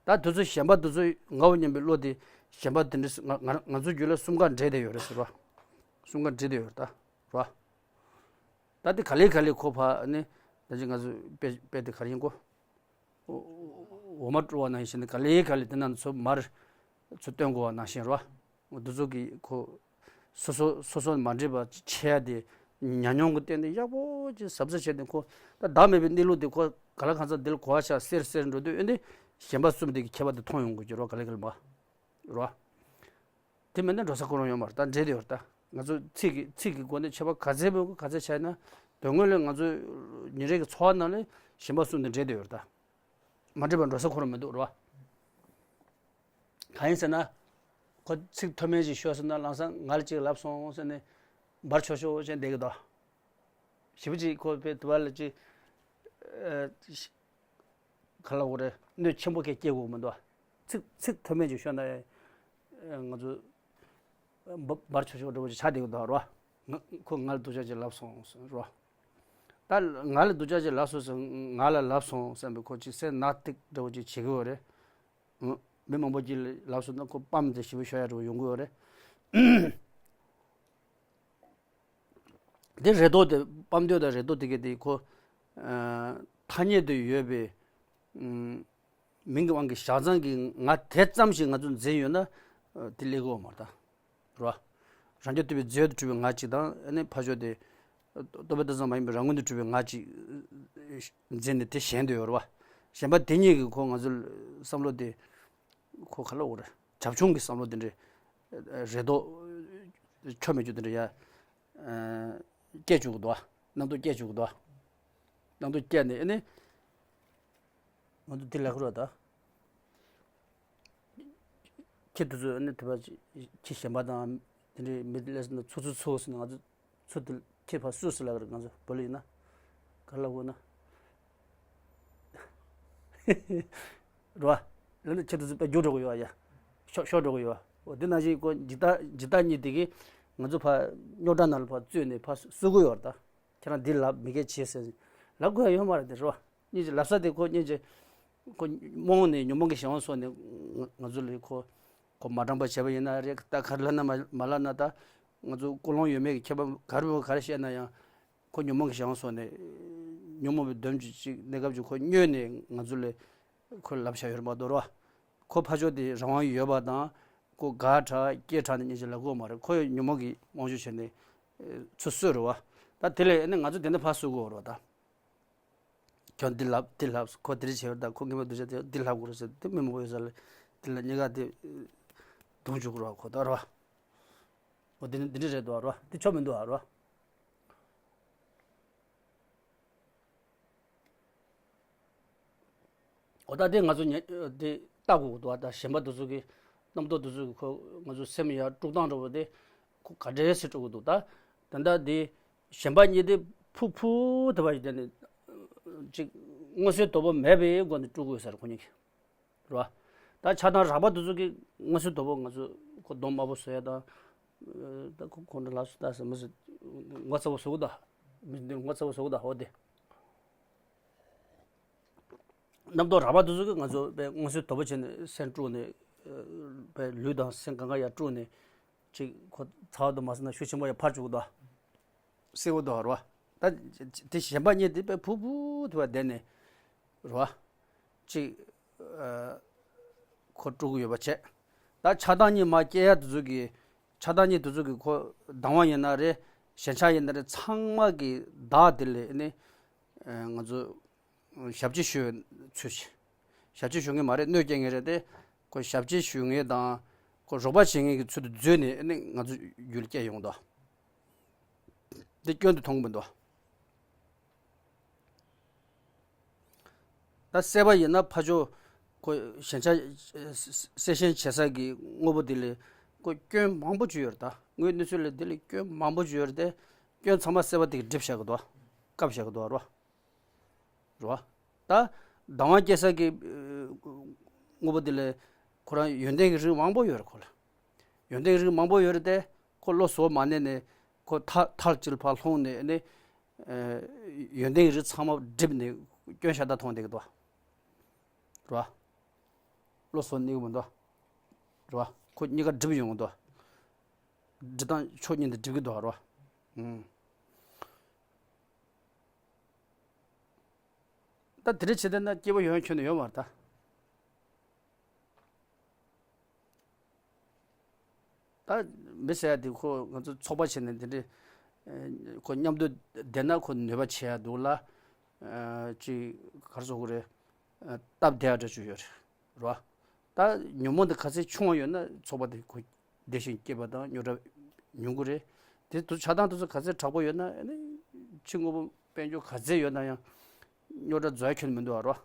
ད་དུས་ཚོད་གཞན་པ་དུས་ཚོད་ངའོ་སྙམ་པའི་བློ་དེ་གཞན་པ་དེ་འདྲ་ང་ང་ང་ཚོའི་རྒྱུད་ལ་གསུམ་ཀ་འདྲེས་བསྡད་ཡོད་རེད་ཟེར་བ། གསུམ་ཀ་འདྲེས་བསྡད་ཡོད་རེད་ད། རོ། ད་དེ་ག་ལེ་ག་ལེ་ཁོ་ཕ་ནི་ད་ཅི་ང་ཚོ་དཔེ་དཔེ་དེ་ག་རེ་ཡིན་གོ་འོ་མ་བཀྲུ་བ་ནང་བཞིན་ག་ལེ་ག་ལེ་དེ་ན་ཚོ་མར་ཚོ་སྟོན་དགོས་བ་ནང་བཞིན་རོ། འདི་ཚོ་གི་ཁོ་སོ་སོ་སོ་སོ་མ་འདྲེས་པ་ཆེ་ཡ་དེ་ཉམས་མྱོང་གི་སྟེང་དེ་ཡག་པོ་ཅིག་ཟབ་ཟབ་བྱས་ཏེ་ཁོ་ད་བདག་མེད་པའི་གནས་ལུགས་དེ་ཁོ་ག་ལ་གང་ཚ་འདི་ལ་གོ་བ་ཆགས་སེར་སེར་འགྲོ་དུས་ཨེ་འདི་གཞན་པ་གསུམ་དེ་གི་ཁྱད་པར་དེ་མཐོང་ཡོང་དགོས་ཀྱི་རོ་ག་ལེ་ག་ལེ་མ་རོ། དེ་མིན་ན་འགྲོ་ས་ཁོ་རང་ཡོད་མ་རེད། ད་འདྲེས་དེ་ཡོད་རེད། ད་ང་ཚོ་ཚིག་གི་ཚིག་གི་སྒོ་ནས་ཁྱད་པར་ག་ཚད་མེད་ག་ཚད་ཆགས་ན་དོན་དངོས་ལ་ང་ཚོ་ཉིན་རེ་གི་འཚོ་བ་ནང་ལ་གཞན་པ་གསུམ་དེ་འདྲེས་དེ་ཡོད་རེད། ད་མ་འདྲེས་པ་འགྲོ་ས་ཁོ་རང་མི་འདུག་རེད་བ། གང་ཡིན་ཟེར་ན། ཁོ་ཚིག་མཐོ་དམན་ཞིག་ཤོད་ཟེར་ན་ལམ་སང་ང་ལ་ཅིག་ལབ་སོང་ཟེར་ནས་འབར་ཆོག་ཆོག་བྱས་བསྡད་ཀྱི་འདུག་ཞེ་པོ་ཅིག་ཁོ་པའི་དུ་བ་ལ་ཅིག་ཨ་ག་ལ་འོ་རེད། གནོད་ཆེན་པོ་གས་སྐྱེལ་དགོས་མི་འདུག་ཚིག་ཚིག་མཐོ་དམན་ཅིག་ཤོད་ན་ང་ཚོ་འབ་འབར་ཆོག་ཆོག་འདྲ་བོ་ཅིག་ཆགས་བསྡད་ཀྱི་འདུག་རོ། ང་ཁོ་ང་ལ་སྡུག་ཅག་ཅིག་ལབ་སོང་རོ། ད་ང་ལ་སྡུག་ཅག་ཅིག་ལབ་སོང་ཟེར་ང་ལ་ལབ་སོང་བསམ་པའི་ཁོ་ཅིག་སེམས་ནག་ཏིག་འདྲ་བོ་ཅིག་བྱེད་ཀྱི་ཡོད་རེད། ཨང་། མི་མང་པོ་ཅིག་ལ་ལབ་སོང་ན་ཁོ་སྤམ་དེ་ཞེ་པོ་ཤོར་ཡ་འདྲ་བོ་ཡོང་གི་ཡོད་རེད། དེ་རེ་དོགས་དེ་སྤམ་དོད་དང་རེ་དོགས་དེ་གས་དེ་ཁོ་ཨ་ཐ་སྙད་དུ་ཡོད་པའི་ཨམ་མིང་གི་དབང་གིས་བྱང་ཙང་གི་ང་དེ་ཙམ་ཞིག་ང་ཚོ་འཛིན་ཡོད་ན་ཨ་དེ་ལེགས་གོ་མ་རེད་ད། རོ། རང་རྒྱུད་དུ་བའི་རྫས་དུ་གྲུབ་པའི་ང་གཅིག་དང་ཨ་ནི་ཕ་ཆོས་དེ། རྟོག་པས་བལྟས་ཙམ་མ་ཡིན་པའི་རང་ངོས་དུ་གྲུབ་པའི་ང་གཅིག་འཛིན་ནས་དེ་གཞན་དུ་ཡོད་རེད་བ། གཞན་པ་དེ་གཉིས་ཀྱིས་ཁོ་ང་ཚོའི་བསམ་བློ་དེ། ཁོ་ག་ལ་འོ་རེད། བྱབ་ཆུང་གི་བསམ་བློ་དེ་འདྲའི་རེ་དོགས་ཆོ་མེད་རྒྱུ་དེ་འདྲ་ཡ། སྐྱེ་བཅུག་གི་འདུག་བ། རྣམ་རྟོག་སྐྱེ་བཅུག་གི་འདུག་བ། རྣམ་རྟོག་སྐྱེས་ནས་ཨ་ནི། ང་ཚོ་འདི་ལབ་ཀྱི་རེད་ད། ཁྱེད་དེ་ཚོ་ཨ་ནི་དེ་བ་ཁྱི་གཞན་པ་དང་དེ་འདྲའི་མི་ལས་ན་ཚོ་ཚོ་ཚོ་ཟེར་ན་ང་ཚོ་ཚོ་དེ་ཁྱེད་ཕ་སུ་སུ་ལབ་ཀྱི་རེད། ང་ཚོ་བོད་ལ་ཡིན་ན་ག་ལབ་དགོས་ན་རེད་བ། ལབ་ན་ཁྱེད་དེ་ཚོ་དཔེ་རྒྱུག་འགྲོ་གི་ཡོད་ཡ། ཤོར་ཤོར་འགྲོ་གི་ཡོད། འོ་དེ་ནང་བཞིན་ཁོ་འཇིག་ལྟ་འཇིག་ལྟ་གཉིས་དེ་གིས་ང་ཚོ་ཕ་རྙོག་དྲ་ནང་ལ་ཕ་བཙུད་ནས་ཕ་སུ་གི་ཡོད་རེད་ད། ཁྱེད་རང་འདི་ལབ་མི་སྐད་ཆེ་ཟེར། ལབ་དགོས་ཡ་ཡོད་མ་རེད་དེ་རེད་བ། སྙིང་རྗེ་ལབ་ས་དེ་ཁོ་སྙིང་རྗེ། ཁོ་རྨོངས་ནས་ཉོན་མོངས་ཀྱི་གཞན་དབང་སོགས་ནས་ང་ང་ཚོ་ལས་ཁོ་ཁོ་མ་དྲང་པ་བྱས་པ་ཡིན་ན་རེད། ད་ག་རེ་ལབ་ན་མ་མ་ལབ་ན་ད་ང་ཚོ་ཀུན་སློང་ཡོད་མེད་ཀྱི་ཁྱད་པར་ག་རེ་བྱས་ག་རེ་བཤད་ན་ཡང་ཁོ་ཉོན་མོངས་ཀྱི་གཞན་དབང་སོགས་ནས་ཉོན་མོངས་པའི་སྡོམ་གྱི་ཅིག་གནས་སྐབས་ཀྱི་ཁོ་སྨྱོས་ནས་ང་ཚོ་ལས་ཁོ་ལབ་བྱ་ཡོད་རེད་མ་གཏོགས་རེད་བ། ཁོ་ཕ་ཕྱོགས་དེ་རང་དབང་ཡོད་པ་དང་ ཁོ་དགའ་དྲགས་སྐྱིད་དྲགས་ནས་ཉིན་ཞིག་ལབ་དགོས་མ་རེད། ཁོ་ཡང་ཉོན་མོངས་ཀྱི་དབང་ཤུགས་བྱས་ནས་ཚུར་གསོས་རེད་བ། ད་དེ་ལས་ཨ་ནི་ང་ཚོ་དེ་འདྲ་ཕར་གསོ་དགོས་རེད་བ་ད། ཁྱོད་འདི་ལབ་འདི་ལབ། ཁོ་དེ་འདྲ་བྱས་པ་ད་ཁོ་ངན་པ་སྡུག་ཅག་དེ་འདི་ལབ་དགོས་རེད་ཟེར། དེ་མི་མང་པོ་ཡོད་ས་ལ་དེ་ལ་གཉིས་ཀ་དེ་རྡུང་བཅུག་རོགས་ཁོ་ད་རོ། འོ་དེ་འདི་འདྲ་རེད་འདུག་རོ། དེ་ཆོ་མི་འདུག་རོ། འོ་ད་དེ་ང་ཚོ་ཉེ་དེ་ལྟ་དགོས་འདུག་ད་གཞན་པ་དེ་ཚོ་གི་རྣམ་རྟོག་དེ་ཚོ་གི་ཁོ་ང་ཚོ་སེམས་ཡར་དཀྲུག་སྟངས་འདྲ་བོ་དེ་ཁོ་ག་འདྲས་སེ་དཀྲུག་གི་འདུག་ད་ད་ལྟ་དེ་གཞན་པ་གཉིས་དེ་ཕུ་ཕུ་དེ་བ་ཞིག་དེ་ནི་ཅིག་མངོན་གསལ་དོད་པོ་མེད་པའི་སྒོ་ནས་དཀྲུག་གི་ཡོད་ས་རེད་ཁོ་གཉིས་ཀྱིས། རེད་བ། ད་ཆགས་སྡང་རགས་པ་དེ་ཚོ་གི་མངོན་གསལ་དོད་པོ་ང་ཚོ་ཁོ་གདོང་དམར་པོ་བཟོ་ཡ་དང་། ད་ཁོ་ཁོང་ཁྲོ་ལངས་སོང་ད་ཟེར་མི་ཟེར། ངོ་ཚ་བོ་བཟོ་གི་ད། མི་འདི་ངོ་ཚ་བོ་བཟོ་གི་ད་འོ་དེ། རྣམ་རྟོག་རགས་པ་དེ་ཚོ་གི་ང་ཚོ་དཔེ་མངོན་གསལ་དོད་པོ་བྱས་ནས་སེམས་དཀྲུགས་ནས་དཔེ་ལུས་དང་སེམས་གང་ག་ཡར་དཀྲུགས་ནས་ཅིག་ཁོ་ཚ་བ་དུ་མ་ཟིན་ན་ཤུགས་ཆེན་པོ་ཡར་འཕར་བཅུག་གི་ད། སེ་བོ་དོ་རོ། ད་དེ་གཞན་པ་གཉིས་དེ་དཔེ་ཕུ་ཕུ་དུ་བ་བསྡད་ནས་རོ། ཅིག་ཁོ་དཀྲུག་གི་ཡོད་པ་བྱས། ད་ཆགས་སྡང་གཉིས་མ་སྐྱེ་ཡ་དེ་ཚོ་གི་ཆགས་སྡང་གཉིས་དེ་ཚོ་གི་ཁོ་སྡང་བ་ཡིན་ན་རེད། ཞེན་ཆགས་ཡིན་ན་རེད། ཚང་མ་གི་བདག་དེ་ལས་ནི་ང་ཚོ་ཞབས་ཕྱི་ཞུ་ཚུལ་ཞིག་ཞབས་ཕྱི་ཞུ་ངེས་མ་རེད། གནོད་སྐྱེལ་ངེས་རེད་དེ། ཁོ་ཞབས་ཕྱི་ཞུ་ངེས་དང་ཁོ་རོགས་པ་བྱེད་ངེས་ཀྱི་ཚུལ་དུ་བརྫུས་ནས་ནི་ང་ཚོ་ཡུལ་སྐྱེལ་ཡོང་དོ། འདི་སྐྱོན་དུ་མཐོང་གི་མི་འདུག་ད་སྲེད་པ་ཡིན་ན་ཕ་ཆོས་ཁོ་ཞེན་ཆགས་སེལ་ཞེན་བྱེད་ས་གི་དངོས་པོ་འདི་ལས་ཁོ་སྐྱོན་མང་པོ་ཅིག་ཡོད་རེད། ད་དངོས་གནས་ཚུལ་ལས་འདི་ལས་སྐྱོན་མང་པོ་ཅིག་ཡོད་རེད་དེ། སྐྱོན་ཚང་མ་སྲེད་པ་དེ་གིས་སྒྲིབ་བཞག་གི་འདུག་བཀབ་བཞག་གི་འདུག་རོ། རོ། ད་སྡང་བ་སྐྱེ་ས་གི་དངོས་པོ་འདི་ལས་ཁོ་རང་ཡོན་ཏན་གྱི་རིགས་མང་པོ་ཡོད་རེད་ཁོ་ལ། ཡོན་ཏན་གྱི་རིགས་མང་པོ་ཡོད་རེད་དེ། ཁོ་བློ་གཟུ་བ་མ་གནས་ནས་ཁོ་ཐ་ཐལ་གཅིག་ལ་ཕར་ལྷུང་ནས་ནི། ཡོན་ཏན་གྱི་རིགས་ཚང་མ་བསྒྲིབས་ནས་སྐྱོན་ཤ་སྟག་མཐོང་བསྡད་ཀྱི་འདུག་རེད་བ། བློ་གཟུ་བ་གནས་ཀྱི་མི་འདུག་རེད་བ། ཁོ་གཉིས་ཀ་སྒྲིབ་ཡོང་གི་འདུག་སྒྲིབ་སྟངས་ཕྱོགས་གཉིས་ནས་སྒྲིབ་ཀྱི་འདུག་རེད་བ། ཨུམ། ད་དེ་འདྲ་བྱེད་བསྡད་ན་སྐྱིད་པོ་ཡོང་ཁྱོན་ནས་ཡོད་མ་རེད་ད། ད་མི་ཟེར་ཡ་དེ་ཁོ་ང་ཚོ་ཚོགས་པ་བྱས་ནས་དེ་འདྲའི་ཁོ་མཉམ་དུ་བསྡད་ན་ཁོ་ནུས་པ་ཆེ་ཡ་འདུག་ལ། ཅིག་ག་རེ་ཟེར་དགོས་རེད། སྟབས་བདེ་ཡ་འདྲ་ཅིག་ཡོད་རེད་རོ། ད་ཉོན་མོངས་དེ་ག་ཚད་ཆུང་བ་ཡོད་ན་ཚོགས་པ་དེ་ཁོ་བདེ་ཞིང་སྐྱིད་པ་དང་རྙོག་དྲ་ཉུང་གི་རེད། དེ་དུ་ཆགས་སྡང་དེ་ཚོ་ག་ཚད་དྲག་པོ་ཡོད་ན་ཨ་ནི་ཕྱི་དངོས་པོ་དཔལ་འབྱོར་ག་ཚད་ཡོད་ན་ཡང་རྙོག་དྲ་རྫོགས་ཡ་ཁྱོན་མི་འདུག་ཨ་རོ།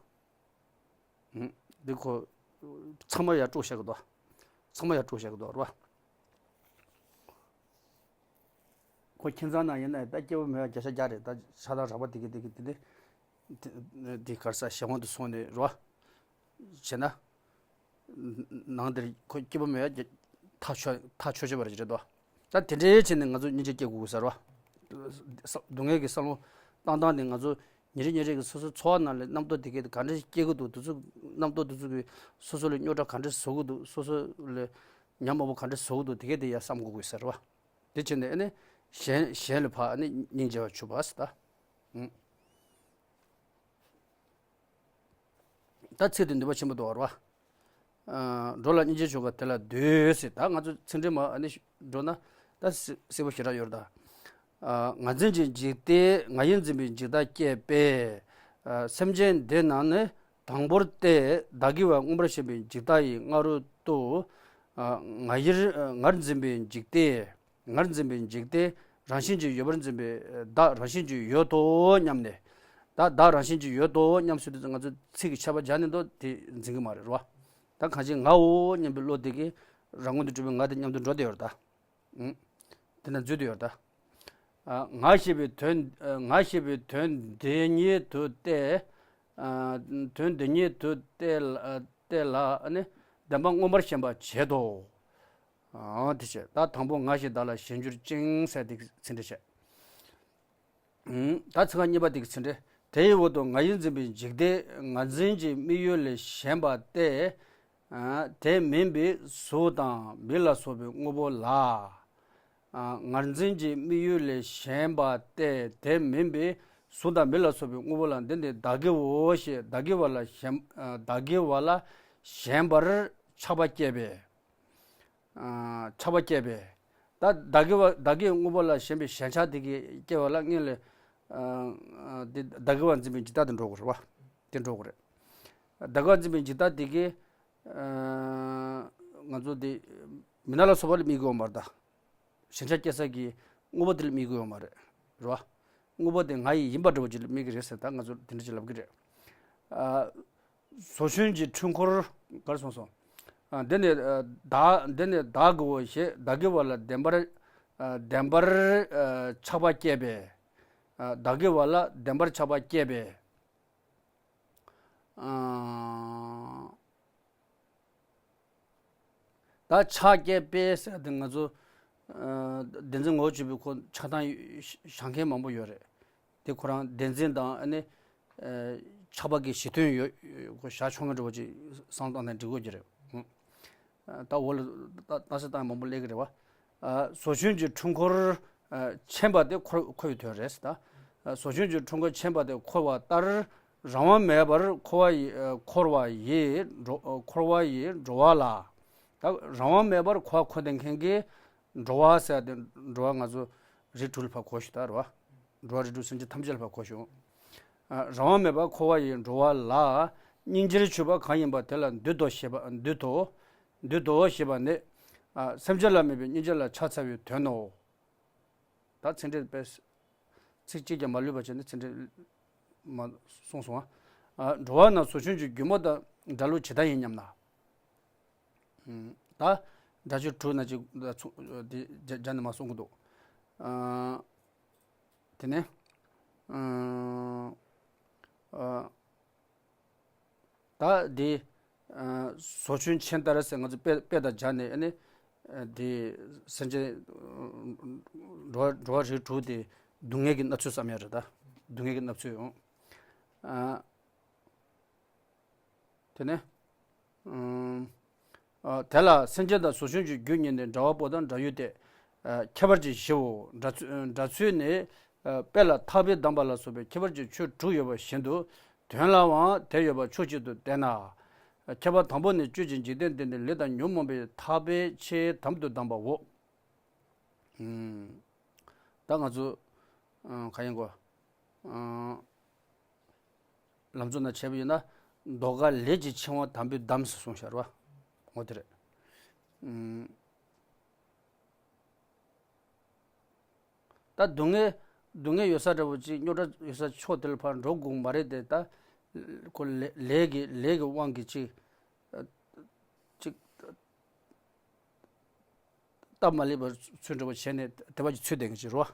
འདི་ཁོ་ཚང་མ་ཡར་དཀྲུགས་བཞག་གི་འདུག་ཚང་མ་ཡར་དཀྲུགས་བཞག་གི་འདུག་རོ། ཁོ་ཁྱིམ་ཚང་ནང་ཡིན་ན་ད་སྐྱིད་པོ་མེད་པ་བརྒྱ་ཆ་བརྒྱ་རེད། ད་ཆགས་སྡང་རགས་པ་དེ་གི་དེ་གི་དེ་འདི་འདི་གར་ས་གཞན་དབང་དུ་སོང་ནས་རོ། བྱས་ན། ནང་འདིར་ཁོ་སྐྱིད་པོ་མེད་ཡ་ཐག་ཆོད་ཐག་ཆོད་ཆོད་པ་རེད་དོ། ད་དེ་འདྲའི་བྱས་ནས་ང་ཚོ་སྙིང་རྗེ་སྐྱེ་དགོས་ས་རེད་བ། སྡུག་བསྔལ་གྱི་བསམ་བློ་བཏང་སྟངས་དེ་ང་ཚོ་ཉིན་རེ་ཉིན་རེ་གི་སོ་སོའི་འཚོ་བ་ནང་ལ་རྣམ་རྟོག་དེ་གས་དེ་ག་འདྲ་ཞིག་སྐྱེ་གི་འདུག་དེ་ཚོ་རྣམ་རྟོག་དེ་ཚོ་གིས་སོ་སོ་ལ་རྙོག་དྲ་ག་འདྲ་བཟོ་གི་འདུག་སོ་སོ་ལ་ཉམས་དམའ་པོ་ག་འདྲ་བཟོ་གི་འདུག་དེ་གས་དེ་ཡ་བསམ་དགོས་དགོས་ས་རེད་བ། དེ་བྱས་ནས་ཨ་ནི་གཞན་གཞན་ལ་ཕར་ཨ་ནི་སྙིང་རྗེ་བ་བྱུང་བ་ཟེར་ད། ད་ཚིག་དེ་ནུས་པ་ཆེན་པོ་འདུག་བ། འགྲོ་ལ་སྙིང་རྗེ་ཆོ་ག་དེ་ལ་འདུད་ཟེར། ད་ང་ཚོ་ཚིག་འགྲེལ་མ་ཨ་ནི་འགྲོ་ན་ད་གསལ་པོ་ཞེ་དྲག་ཡོད་རེད་ད། ངར་འཛིན་གྱི་འཇིག་ལྟས་ང་ཡིར་འཛིན་པའི་འཇིག་ལྟ་སྐྱེས་པས། སེམས་ཅན་འདི་རྣམས་ནི་དང་པོར་ཏེ་བདག་གི་བ་མངོན་པར་ཞེན་པའི་འཇིག་ལྟ་ཡི་སྔ་རོལ་ཏུ། ང་ཡིར་ངར་འཛིན་པའི་འཇིག་ལྟས། ངར་འཛིན་པའི་འཇིག་ལྟས་རང་བཞིན་གྱིས་ཡོད་པར་འཛིན་པའི་བདག་རང་བཞིན་གྱིས་ཡོད་དོ་སྙམ་ནས། ད་བདག་རང་བཞིན་གྱིས་ཡོད་དོ་སྙམ་ཟེར་དུས་ང་ཚོ་ཚིག་གི་ཆད་པ་སྦྱར་ནས་འདུག་དེ་འཛིན་གྱི་མ་རེད་རོ། ད་གང་ཅི་ངའོ་སྙམ་པའི་བློ་དེ་གིས་རང་ངོས་ནས་གྲུབ་པའི་ང་དེ་མཉམ་དུ་འགྲོ་བསྡད་ཡོད་རེད་ད། དེ་ན་འཛུལ་དུ་ཡོད་ད། ང་ཞེས་པའི་དོན་ང་ཞེས་པའི་དོན་འདི་ཉིད་དུ་སྟེ། དོན་འདི་ཉིད་དུ་སྟེ་ལ་ནི་བདེན་པ་མངོན་པར་ཞེན་པ་བྱེད་དོ། དེ་བྱས་ད་དང་པོ་ང་ཞེས་བདག་ལ་ཞེན་གྱུར་ཅིང་ཟེར་དེ་ཚིག་འགྲེལ་བྱས། ད་ཚིག་རྐང་གཉིས་པ་དེ་གི་ཚིག་འགྲེལ། དེ་ཡི་འོག་ཏུ་ང་ཡིར་འཛིན་པའི་འཇིག་ལྟས་ངར་འཛིན་གྱི་དམིགས་ཡུལ་ལས་གཞན་པ་སྟེ། དེ་མིན་པའི་གཟུགས་དང་མིག་ལ་སོགས་པའི་དངོས་པོ་ལ། ངར་འཛིན་གྱི་དམིགས་ཡུལ་ལས་གཞན་པ་སྟེ་དེ་མིན་པའི་གཟུགས་དང་མིག་ལ་སོགས་པའི་དངོས་པོ་ལ་འདི་ནི་བདག་གིའོ་ཞེས་བདག་གི་བ་ལ་ཞེན་བདག་གི་བ་ལ་ཞེན་པར་ཆགས་པ་སྐྱེས་པས། ཨ། ཆགས་པ་སྐྱེས་པས། ད་བདག་གི་བ་བདག་གི་དངོས་པོ་ལ་ཞེན་པའི་ཞེན་ཆགས་དེ་གིས་སྐྱེ་བ་ལ་དངོས་ལ། ཨ། དེ་བདག་གི་བ་འཛིན་པའི་འཇིག་ལྟ་དེ་འགྲོ་དགོས་རེད་བ། དེ་འགྲོ་དགོས་རེད། བདག་གི་བ་འཛིན་པའི་འཇིག་ལྟ་དེ་གིས། ཨ། ང་ཚོ་དེ་མི་སྣ་ལ་སོགས་པ་ལ་དམིགས་དགོས་ཡོད་མ་རེད་ད། ཞེན་ཆགས་སྐྱེ་ས་གི་དངོས་པོ་དེ་ལ་དམིགས་དགོས་ཡོད་མ་རེད། རེད་བ། དངོས་པོ་དེ་ང་ཡི་ཡིན་པ་འདྲ་བོ་ཅིག་ལ་དམིགས་ཀྱི་རེད་ཟེར། ད་ང་ཚོ་དེ་འདྲ་ཅིག་ལབ་ཀྱི་རེད། ཨ། ཟོ་ཆུན་གྱི་འཕྲུལ་འཁོར་ག་རེ་གསུངས་སོང་། ཨ། འདི་ནི། ཨ། བདག་འདི་ནི་བདག་གི་བོ་ཞེས་བདག་གི་བ་ལ་བདེན་པར། ཨ། བདེན་པར། ཨ། ཆགས་པ་སྐྱེས་པས། ཨ། བདག་གི་བ་ལ་བདེན་པར་ཆགས་པ་སྐྱེས་པས། ཨ། ད་ཆགས་སྐྱེས་པས་ཟེར་དེ་ང་ཚོ། ཨ། བདེན་འཛིན་ངོ་བོ་བཅུ་པའི་ཁོ་ཆགས་སྡང་བཞག་མཁན་མང་པོ་ཡོད་རེད། དེ་ཁོ་རང་བདེན་འཛིན་དང་ཨ་ནི། ཨ། ཆགས་པ་གི་གཞི་མཐུན་ཡོད། ཁོ་བཞག་ཆོག་མཁན་འདྲ་བོ་ཅིག་བསམ་བློ་བཏང་ནས་འགྲིག་གི་རེད། ཨ། ད་འོག་ལ་ད་ལྟ་ས་བཏང་མང་པོ་སླེབས་ཀྱི་རེད་བ། ཨ། ཟོ་ཆུན་གྱི་འཕྲུལ་འཁོར། ཨ། འཕྱན་པ་དེ་འཁོར་འཁོར་བའི་དོན་རེད་ད། ཨ། ཟོ་ཆུན་གྱི་འཕྲུལ་འཁོར་འཕྱན་པ་དེ་འཁོར་བ་ལྟར། རང་དབང་མེད་པར་འཁོར་བ་ཡི། ཨ། འཁོར་བ་ཡི་འགྲོ། ཨ། འཁོར་བ་ཡི་འགྲོ་བ་ལ། ད་རང་དབང་མེད་པར་འཁོར་བ་འཁོར་བསྡད་མཁན་གྱི་འགྲོ་བ་ཟེར་དེ། འགྲོ་བ་ང་ཚོ་རིགས་དྲུག་ལ་ཕར་གོ་ཞིག་ད། རེད་བ། འགྲོ་བ་རིགས་དྲུག་སེམས་ཅན་ཐམས་ཅད་ལ་ཕར་གོ་ཞིག་ཨ། རང་དབང་མེད་པར་འཁོར་བ་ཡི་འགྲོ་བ་ལ། སྙིང་རྗེར་གྱུར་པ་གང་ཡིན་པ་དེ་ལ་འདུད་དོ་ཞེས་པ། འདུད་དོ། འདུད་དོ་ཞེས་པ་ནི། ཨ། སེམས་ཅན་ལ་དམིགས་པའི་སྙིང་རྗེ་ལ་ཕྱག་འཚལ་བའི་དོན་ནོ། ད་ཚིག་འགྲེལ་དཔེ། ཚིག་གཅིག་ཀྱང་མ་ལུས་པ་བྱས་ནས་ཚིག་འགྲེལ་མ་གསུངས་སོང་ཨ། ཨ། འགྲོ་བ་ན་ཟོ་ཆུན་གྱི་རྒྱུ་མ་དང་སྒྲ་ལུགས་ཇི་ལྟར་ཡིན་སྙམ་ན། ཨ། ད་སྒྲ་ཆོས་དྲུག་ན་ཅིག་ད་ཚུ་དེ་སྦྱར་ནས་མར་གསུང་གི་འདུག་ཨ། དེ་ནས། ཨ། ཨ། ད་འདི། ཨ། ཟོ་ཆུན་འཕྱན་ལྟར་ཟེར་ང་ཚོ་དཔེ་དཔེ་དང་སྦྱར་ནས་ཨ་ནི། ཨ། འདི་སེམས་ཅན། འགྲོ་བ་འགྲོ་བ་རིགས་དྲུག་དེ་སྡུག་བསྔལ་གྱི་མནར་ཚུལ་བསམ་ཡ་རེད་ད། སྡུག་བསྔལ་གྱི་མནར་ཚུལ་ཡོང་། ཨ། དེ་ནས། ཨ། དེ་ལ་སེམས་ཅན་དང་ཟོ་ཆུན་གྱི་རྒྱུ་གཉིས་ནི་འདྲ་བ་པོ་དང་འདྲ་ཡུལ་ཏེ། ཨ། ཁྱད་པར་གྱིས་བཞིའོ། སྒྲ་ཚུལ་སྒྲ་ཚུལ་ནི། ཨ། དཔེ་ལ་ཐག་པས་བསྡམས་པ་ལ་སོགས་པའི་ཁྱད་པར་གྱི་ཆོས་དྲུག་ཡོད་པ་བཞིན་དུ། དོན་ལའང་དེ་ཡོད་པ་ཕྱོགས་གཅིག་ཏུ་བསྟན་ན། ཁྱད་པར་དང་པོ་ནི་གཅོད་ཅིང་འཇིག་རྟེན་འདས་ནས་ལས་དང་ཉོན་མོངས་པའི་ཐག་པས་ཆེས་དམ་དུ་བསྡམས་པའོ། ཨུམ། ད་ང་ཚོ། ཨ། ག་ཡིན་གོ། ཨ། ལམ་གཙོ་ན་བྱས་པ་ཡིན་ན། ཟློས་གར་ལས་ཀྱི་འཆིང་བ་དམ་པས་བསྡམས་ཟེར་གསུངས་ཤག་རེད་བ། འོ་དེ་རེད། ཨུམ། ད་སྡུག་བསྔལ། སྡུག་བསྔལ་ཡོད་ས་འདྲ་བོ་ཅིག་རྙོག་དྲ་ཡོད་ས་ཕྱོགས་དེ་ལ་ཕར་འགྲོ་དགོས་མ་རེད་དེ། ད་ཁོ་ལས་ལས་ཀྱི་ལས་ཀྱི་དབང་གིས་ཅིག་ཅིག་སྟབས་མ་ལེགས་པ་ཚུལ་འདྲ་བོ་བྱས་ནས་དེ་བ་ཅིག་ཚུད་བསྡད་མཁན་ཅིག་རེད་བ།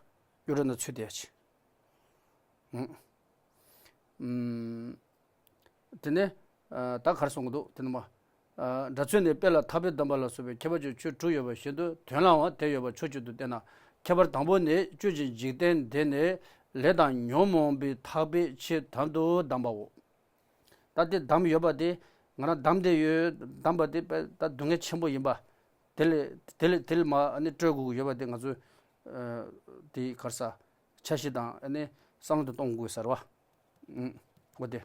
རྙོག་དྲ་ནང་ཚུད་བསྡད་ཡ་ཅིག་ཨུམ། དེ་ནས། ཨ། ད་ག་རེ་གསུང་གི་འདུག་དེ་ནི་མ། ཨ། སྒྲ་ཚུལ་ནི་དཔེ་ལ་ཐག་པས་བསྡམས་པ་ལ་སོགས་པའི་ཁྱད་པར་གྱི་ཆོས་དྲུག་ཡོད་པ་བཞིན་དུ་དོན་ལའང་དེ་ཡོད་པ་ཕྱོགས་གཅིག་ཏུ་བསྟན་ན། ཁྱད་པར་དང་པོ་ནི་གཅོད་ཅིང་འཇིག་རྟེན་འདས་ནས་ལས་དང་ཉོན་མོངས་པའི་ཐག་པས་ཆེས་དམ་དུ་བསྡམས་པའོ། ད་དེ་བསྡམས་ཡོད་པ་དེ། ང་རང་བསྡམས་བསྡད་ཡོད། བསྡམས་པ་དེ་དཔེ་ད་སྡུག་བསྔལ་ཆེན་པོ་ཡིན་པ། དེ་ལས་དེ་ལས་དེ་ལས་མར་ཨ་ནི་སྐྲོད་དགོས་ཀྱི་ཡོད་པ་དེ་ང་ཚོས། ཨ། དེ་ག་རེ་ཟ། འཆར་གཞི་དང་ཨ་ནི་བསམ་བློ་དེ་གཏོང་དགོས་ས་རེད་བ། ཨུམ། འོ་དེ།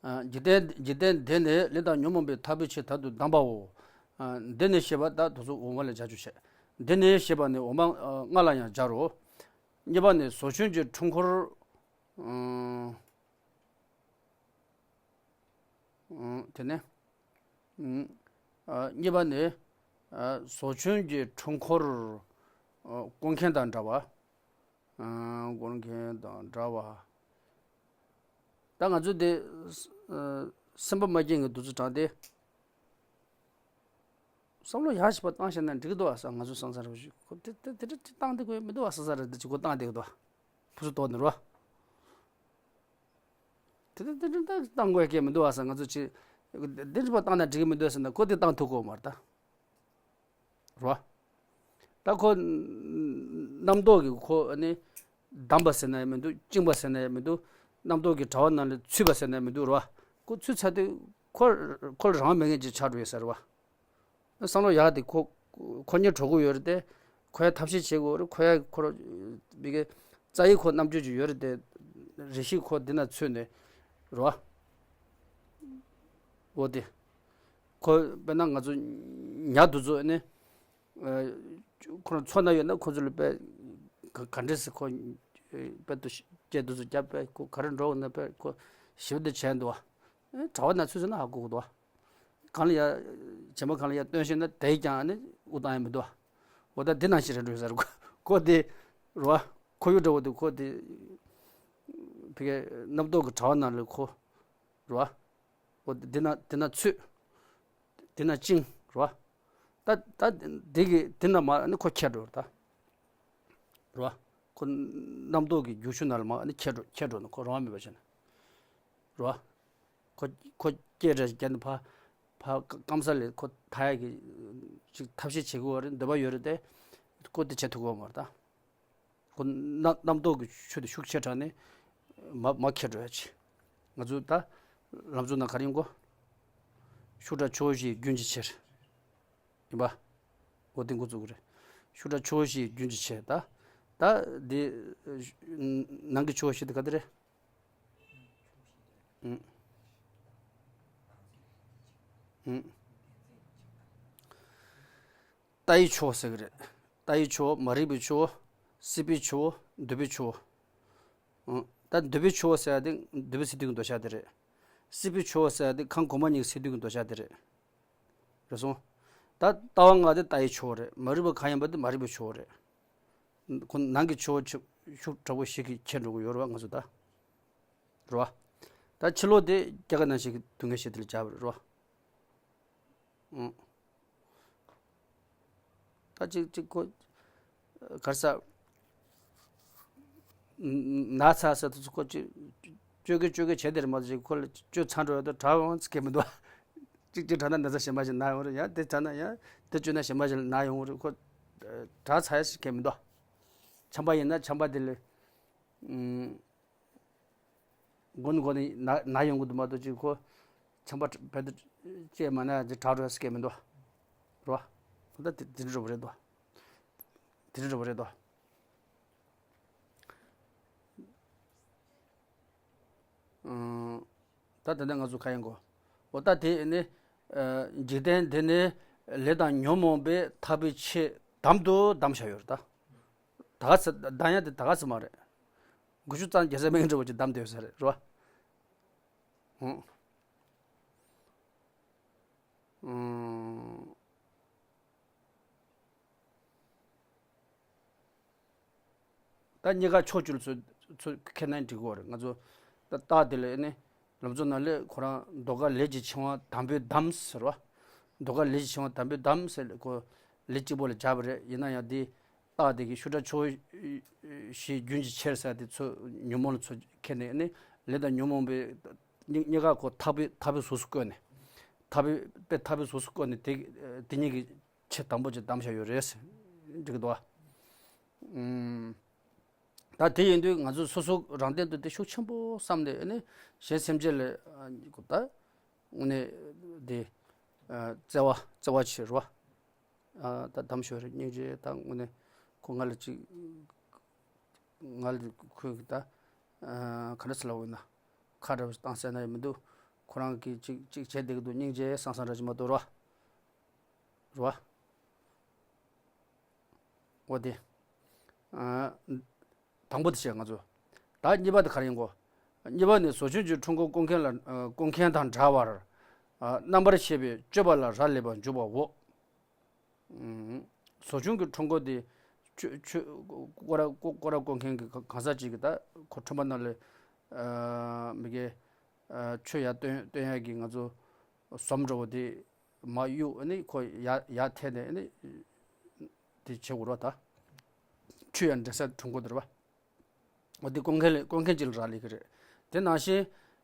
ཨ། འཇིག་རྟེན་འཇིག་རྟེན་འདས་ནས་ལས་དང་ཉོན་མོངས་པའི་ཐག་པས་ཆེས་དམ་དུ་བསྡམས་པའོ། ཨ། འདི་ནི་ཞེས་པ་ད་དུ་སོ་འོག་མ་ལ་སྦྱར་བཅུག་བྱས། འདི་ནི་ཞེས་པ་ནི་འོག་མ་ལྔ་ལ་ཡང་སྦྱར་རོ། གཉིས་པ་ནི་ཟོ་ཆུན་གྱི་འཕྲུལ་འཁོར། ཨ། ཨ། དེ་ནས། ཨ། གཉིས་པ་ནི། ཨ། ཟོ་ཆུན་གྱི་འཕྲུལ་འཁོར། ཨ། བསྐོར་མཁན་དང་འདྲ་བ། ཨ། བསྐོར་མཁན་དང་འདྲ་བ། ད་ང་ཚོ་དེ། ཨ། སེམས་པ་མ་སྐྱིད་ངེས་འདུག་ཚུལ་དྲངས་ཏེ། བསམ་བློ་ཡག་ཞིག་པ་བཏང་ཤེས་ན་འགྲིག་གི་འདུག་བ་ས། ང་ཚོ་སང་ས་ར་བ་ཞིག་ཁོ་དེ་དེ་དེ་འདྲ་ཅིག་བཏང་དེ་དགོས་མི་འདུག་བ་ས། ས་ར་དེ་ཅིག་ཁོ་བཏང་དེ་གི་འདུག་བ། ཕུ་སུ་ཏོག་ནི་རོ། དེ་དེ་དེ་འདྲ་བཏང་དགོས་ཀྱི་མི་འདུག་བ་ས། ང་ཚོ་ཅིག་དེ་འདྲ་པ་བཏང་ན་འགྲིག་གི་མི་འདུག་ཟེར་ན་ཁོ་དེ་བཏང་ཐུབ་གོ་མ་རེད་ད། རོ། ད་ཁོ་རྣམ་རྟོག་གིས་ཁོ་ཨ་ནི་བསྡམས་པ་ཟེར་ན་ཡང་མི་འདུག་བཅིངས་པ་ཟེར་ན་ཡང་མི་འདུག་རྣམ་རྟོག་གི་དྲ་བ་ནང་ལ་ཚུད་པ་ཟེར་ན་ཡང་མི་འདུག་རོ། ཁོ་ཚུད་ཚར་དུས་ཁོ་ཁོ་རང་མེད་མཁན་ཅིག་ཆགས་འགྲོ་ཡོད་ས་རེད་བ། བསམ་བློ་ཡག་དེ་ཁོ་ཁོ་གཉེར་འགྲོ་དགོས་ཡོད་རེད་དེ། ཁོ་ཡ་ཐབས་ཤེས་བྱེད་དགོས་རེད། ཁོ་ཡ་ཁོ་ར་མི་གེ་རྩ་ཡི་ཁོ་རྣམ་དཔྱོད་ཅིག་ཡོད་རེད་དེ། རེ་ཞིག་ཁོ་འདི་ན་ཚུད་ནས་རོ། འོ་དེ། ཁོ་དཔེར་ན་ང་ཚོ་ ཉལ་དུས་ཚོད་ནི། ཁོ་རང་ཚོ་ན་ཡོད་ན་ཁོ་ཚོ་ལ་དཔེ་ག་ག་འདྲས་སེ་ཁོ་དཔེ་དུ་སྐྱེ་དུས་ཚོད་རྒྱབ་པས་ཁོ་ག་རེ་འགྲོ་འོང་ན་དཔེ་ཁོ་ཞིབ་ཏུ་བྱས་འདུག་བ། གྲྭ་བ་ན་ཚོད་ཟེར་ན་ཧ་གོ་གི་འདུག་བ། གང་ལ་ཡ་བྱེ་མ་གང་ལ་ཡ་སྟོན་ཤེས་ན་དེས་ཀྱང་ནི་དབུ་བཏང་ཡ་མི་འདུག་བ། འོ་ད་འདི་ནང་བཞིན་རེད་འགྲོ་ཟེར་ཁོ་ཁོ་དེ་རེད་བ། ཁོར་ཡུག་འདྲ་བོ་དེ་ཁོ་དེ་ཕ་གི་རྣམ་རྟོག་གི་དྲ་བ་ནང་ལ་ཁོ་རེད་བ། འོ་འདི་ན་འདི་ན་ཚུད། འདི་ན་བཅིངས་རེད་བ། ད་ད་འདི་གི་འདི་ན་མ་ནི་ཁོ་ཁྱེར་འགྲོ་རེད་ད། རེད་བ། ཁོ་རྣམ་རྟོག་གི་རྒྱུག་ཆུ་ནང་ལ་མ་ནི་ཁྱེར་འགྲོ་ཁྱེར་འགྲོ་ནི་ཁོ་རང་མེད་པ་བྱས་ནས། རེད་བ། ཁོ་ཁོ་སྐད་རེ་བརྒྱབ་ནས་ཕ་ཕ་སྐམ་ས་ལས་ཁོ་ཐར་ཡག་གི་ཅིག་ཐབས་ཤེས་བྱེད་དགོས་པ་རེད་འདོད་པ་ཡོད་རེད་དེ། ཁོ་དེ་བྱེད་ཐུབ་ཀྱི་ཡོད་མ་རེད་ད། ཁོ་རྣམ་རྣམ་རྟོག་གི་ཆུ་དེ་ཤུགས་ཆེ་དྲགས་ནས་མ་མ་ཁྱེར་འགྲོ་ཡ་ཆེ། ང་ཚོ་ད་ལམ་གཙོ་ན་ག་རེ་ཡིན་གོ། ཤུགས་དྲག་ཆུ་བོ་བཞི་རྒྱུན་གྱི་ཆེར། ཡིན་པ། འོ་དེ་འགོ་བཙུགས་ཀྱི་རེད། ཤུགས་དྲག་ཆུ་བོ་བཞི་རྒྱུན་གྱི་ཆེར་ད། ད་འདི་ནང་གི་ཆུ་བོ་བཞི་དེ་ག་དེ་རེད། ཨུམ། ཨུམ། ལྟ་བའི་ཆུ་བོ་ཟེར་གི་རེད། ལྟ་བའི་ཆུ་བོ། མ་རིག་པའི་ཆུ་བོ། སྲིད་པའི་ཆུ་བོ། འདོད་པའི་ཆུ་བོ། ཨང་། ད་འདོད་པའི་ཆུ་བོ་ཟེར་ཡ་དེ་འདོད་པའི་སི་ཏུ་གི་འདོད་ཆགས་དེ་རེད། སྲིད་པའི་ཆུ་བོ་ཟེར་ཡ་དེ་ཁམས་གོང་མ་གཉིས་ཀྱི་སི་ཏུ་གི་འདོད་ཆགས་དེ་རེད། རེད་སོང་། ད་ལྟ་བ་ལྔ་དེ་ལྟ་བའི་ཆུ་བོ་རེད། མ་རིག་པ་གང་ཡིན་པ་དེ་མ་རིག་པའི་ཆུ་བོ་རེད། ཁོ་ནང་གི་ཆུ་བོ་ཆུ་ཤུགས་དྲག་པོ་ཞིག་གིས་ཁྱེར་འགྲོ་གི་ཡོད་རེད་བ་ང་ཚོ་ད། རེད་བ། ད་ཕྱི་ལོགས་དེ་རྒྱ་གར་ནང་བཞིན་གྱི་སྡུག་བསྔལ་ཞིག་དེ་ལ་སྦྱར་བ་རེད་བ། ཨང་། ད་ཅིག་ཅིག་ཁོ། ག་རེ་ཟ། ན་ཚ་ཟེར་དུས་ཁོ་ཅིག་བཅོས་ཀི་བཅོས་ཀི་བྱས་དེ་རེད་མ་གཏོགས་ཅིག་ཁོ་ལ་བཅོས་ཚར་འགྲོ་ཡོད་དོ་གྲ་བ་ཚིག་གི་མི་འདུག་ཅིག་ཅིག་དྲག་ན་ན་ཚ་གཞན་པ་ཞིག་ན་ཡོང་རེད། ཡང་དེ་དྲག་ན་ཡང་དེ་བཅོས་ན་གཞན་པ་ཞིག་ན་ཡོང་རེད། ཁོ་དྲག་ཚ་ཡ་ཞིག་གི་མི་འདུག་ཆམ་པ་ཡིན་ན་ཆམ་པ་དེ་ལས། མགོ་ནས་མགོ་ནས་ན་ན་ཡོང་གི་འདུག་མ་གཏོགས་ཅིག་ཁོ་ཆམ་པ་བེད་དུ་བཅད་མ་ན་ཅིག་དྲག་འགྲོ་ཡ་སྐད་མི་འདུག་རོ། ད་དེ་དེ་འདྲ་རོ་རེད་དོ། དེ་འདྲ་རོ་རེད་དོ། ཨང་། ད་དེ་ནས་ང་ཚོ་ག་ཡིན་གོ། འོ་ད་དེ་ནི་འཇིག་རྟེན་འདི་ནི་ལས་དང་ཉོན་མོངས་པས་འཐབ་པའི་ཆེད་དམ་དུ་བསྡམས་བཞག་ཡོད་རེད་ད། ད་ག་ཚོད་བསྡམ་ཡ་དེ་ད་ག་ཚོད་མ་རེད། དགུ་བཅུ་རྩ་བརྒྱད་ཚད་མའི་འདྲ་བོ་ཅིག་བསྡམས་བསྡད་ཡོད་ས་རེད་རོ། ཧུང་། ཨང་། ད་གཉིས་ཀ་ཕྱོགས་བཅུ་ལ་ཚུར་ཚུར་ཁྱེར་ན་འགྲིག་གི་རེད། ང་ཚོ་ད་རྟགས་དེ་ལ་ནི་ལམ་གཙོ་ན་ལས་ཁོ་རང་ཟློས་གར་ལས་ཀྱི་འཆིང་བ་དམ་པོས་བསྡམས་ཟེར་བ། ཟློས་གར་ལས་ཀྱི་འཆིང་བ་དམ་པོས་བསྡམས་ཟེར་ཁོ་ལས་གཅིག་པོ་ལ་སྦྱར་བ་རེད། ཡིན་ན་ཡང་དེ་རྟགས་དེ་གི་ཤུགས་དྲག་ཆུ་བོ་བཞི་རྒྱུན་གྱི་ཆེར་ཟེར་དེ་ཚོ་ཉོན་མོངས་ལ་ཚུར་ཁྱེར་ནས་ནི་ལས་དང་ཉོན་མོངས་པའི་གཉིས་གཉིས་ཀ་ཁོ་འཐབ་པའི་འཐབ་པའི་གཟུགས་སུ་བཀོད་ནས་འཐབ་པའི་དཔེ་འཐབ་པའི་གཟུགས་སུ་བཀོད་ནས་དེ་དེ་གཉིས་ཀྱི་ཆེ་དང་པོ་ཅིག་བསྡམས་བཞག་ཡོད་རེད་ཟེར་འགྲིག་གི་འདུག་བ། ཨུམ། ད་དེ་ཡིན་དུས་ང་ཚོ་སོ་སོ་རང་སྟེང་དུ་དེ་ཤུགས་ཆེན་པོ་བསམ་ནས་ནི་གཞན་སེམས་ཅན་ལ་ད་དངོས་གནས་དེ་བརྩེ་བ་བརྩེ་བ་བྱེད་རོགས། ད་དམ་ཤོས་རེད། སྙིང་རྗེ་ད་དངོས་གནས་ཁོ་ང་ལ་ཅིག་ང་ལ་ཁོས་ད་ག་འདྲ་ཟེར་ལབ་འོས་ན་ཁ་འདྲ་བོ་བཏང་ཟེར་ན་ཡང་མི་འདུག་ཁོ་རང་གིས་ཅིག་ཅིག་བྱས་བསྡད་ཀྱི་འདུག་སྙིང་རྗེ་བསམ་བསམ་འདྲ་ཅིག་མ་གཏོགས་རོ། རེད་བ། འོ་དེ། ཨ། དང་པོ་དེ་བྱས་ང་ཚོ། ད་གཉིས་པ་དེ་ག་རེ་ཡིན་གོ། གཉིས་པ་ནི་ཟོ་ཆུན་གྱི་འཁྲུལ་འཁོར་སྐོང་མཁན་ལ་སྐོང་མཁན་དང་འདྲ་བར། རྣམ་པར་ཤེས་པས་སྤྱོད་པ་ལ་རག་ལས་པར་འཇུག་པའོ། ཟོ་ཆུན་གྱི་འཁྲུལ་འཁོར་དེ་ཆུ་ཆུ་སྐོར་ར་སྐོར་ར་སྐོང་མཁན་གྱི་གང་ཟག་ཅིག་གིས་ད་ཁོ་ཁྲོན་པ་ནང་ལ་མི་གེ་ཆུ་ཡར་བཏོན་བཏོན་ཡག་གི་ང་ཚོ། ཟོམ་འདྲ་བོ་དེ་མར་གཡུག་ནི་ཁོ་ཡར་ཡར་འཐེན་ནས་ནི་དེ་བྱེད་དགོས་རོགས་ད། ཆུ་ཡང་འདྲེ་སར་འཁྲུངས་དགོས་རེད་པ། འོ་དེ་སྐོང་མཁན་ལ་སྐོང་མཁན་གཅིག་ལ་རག་ལས་ཀྱི་རེད། དེ་ནང་བཞིན་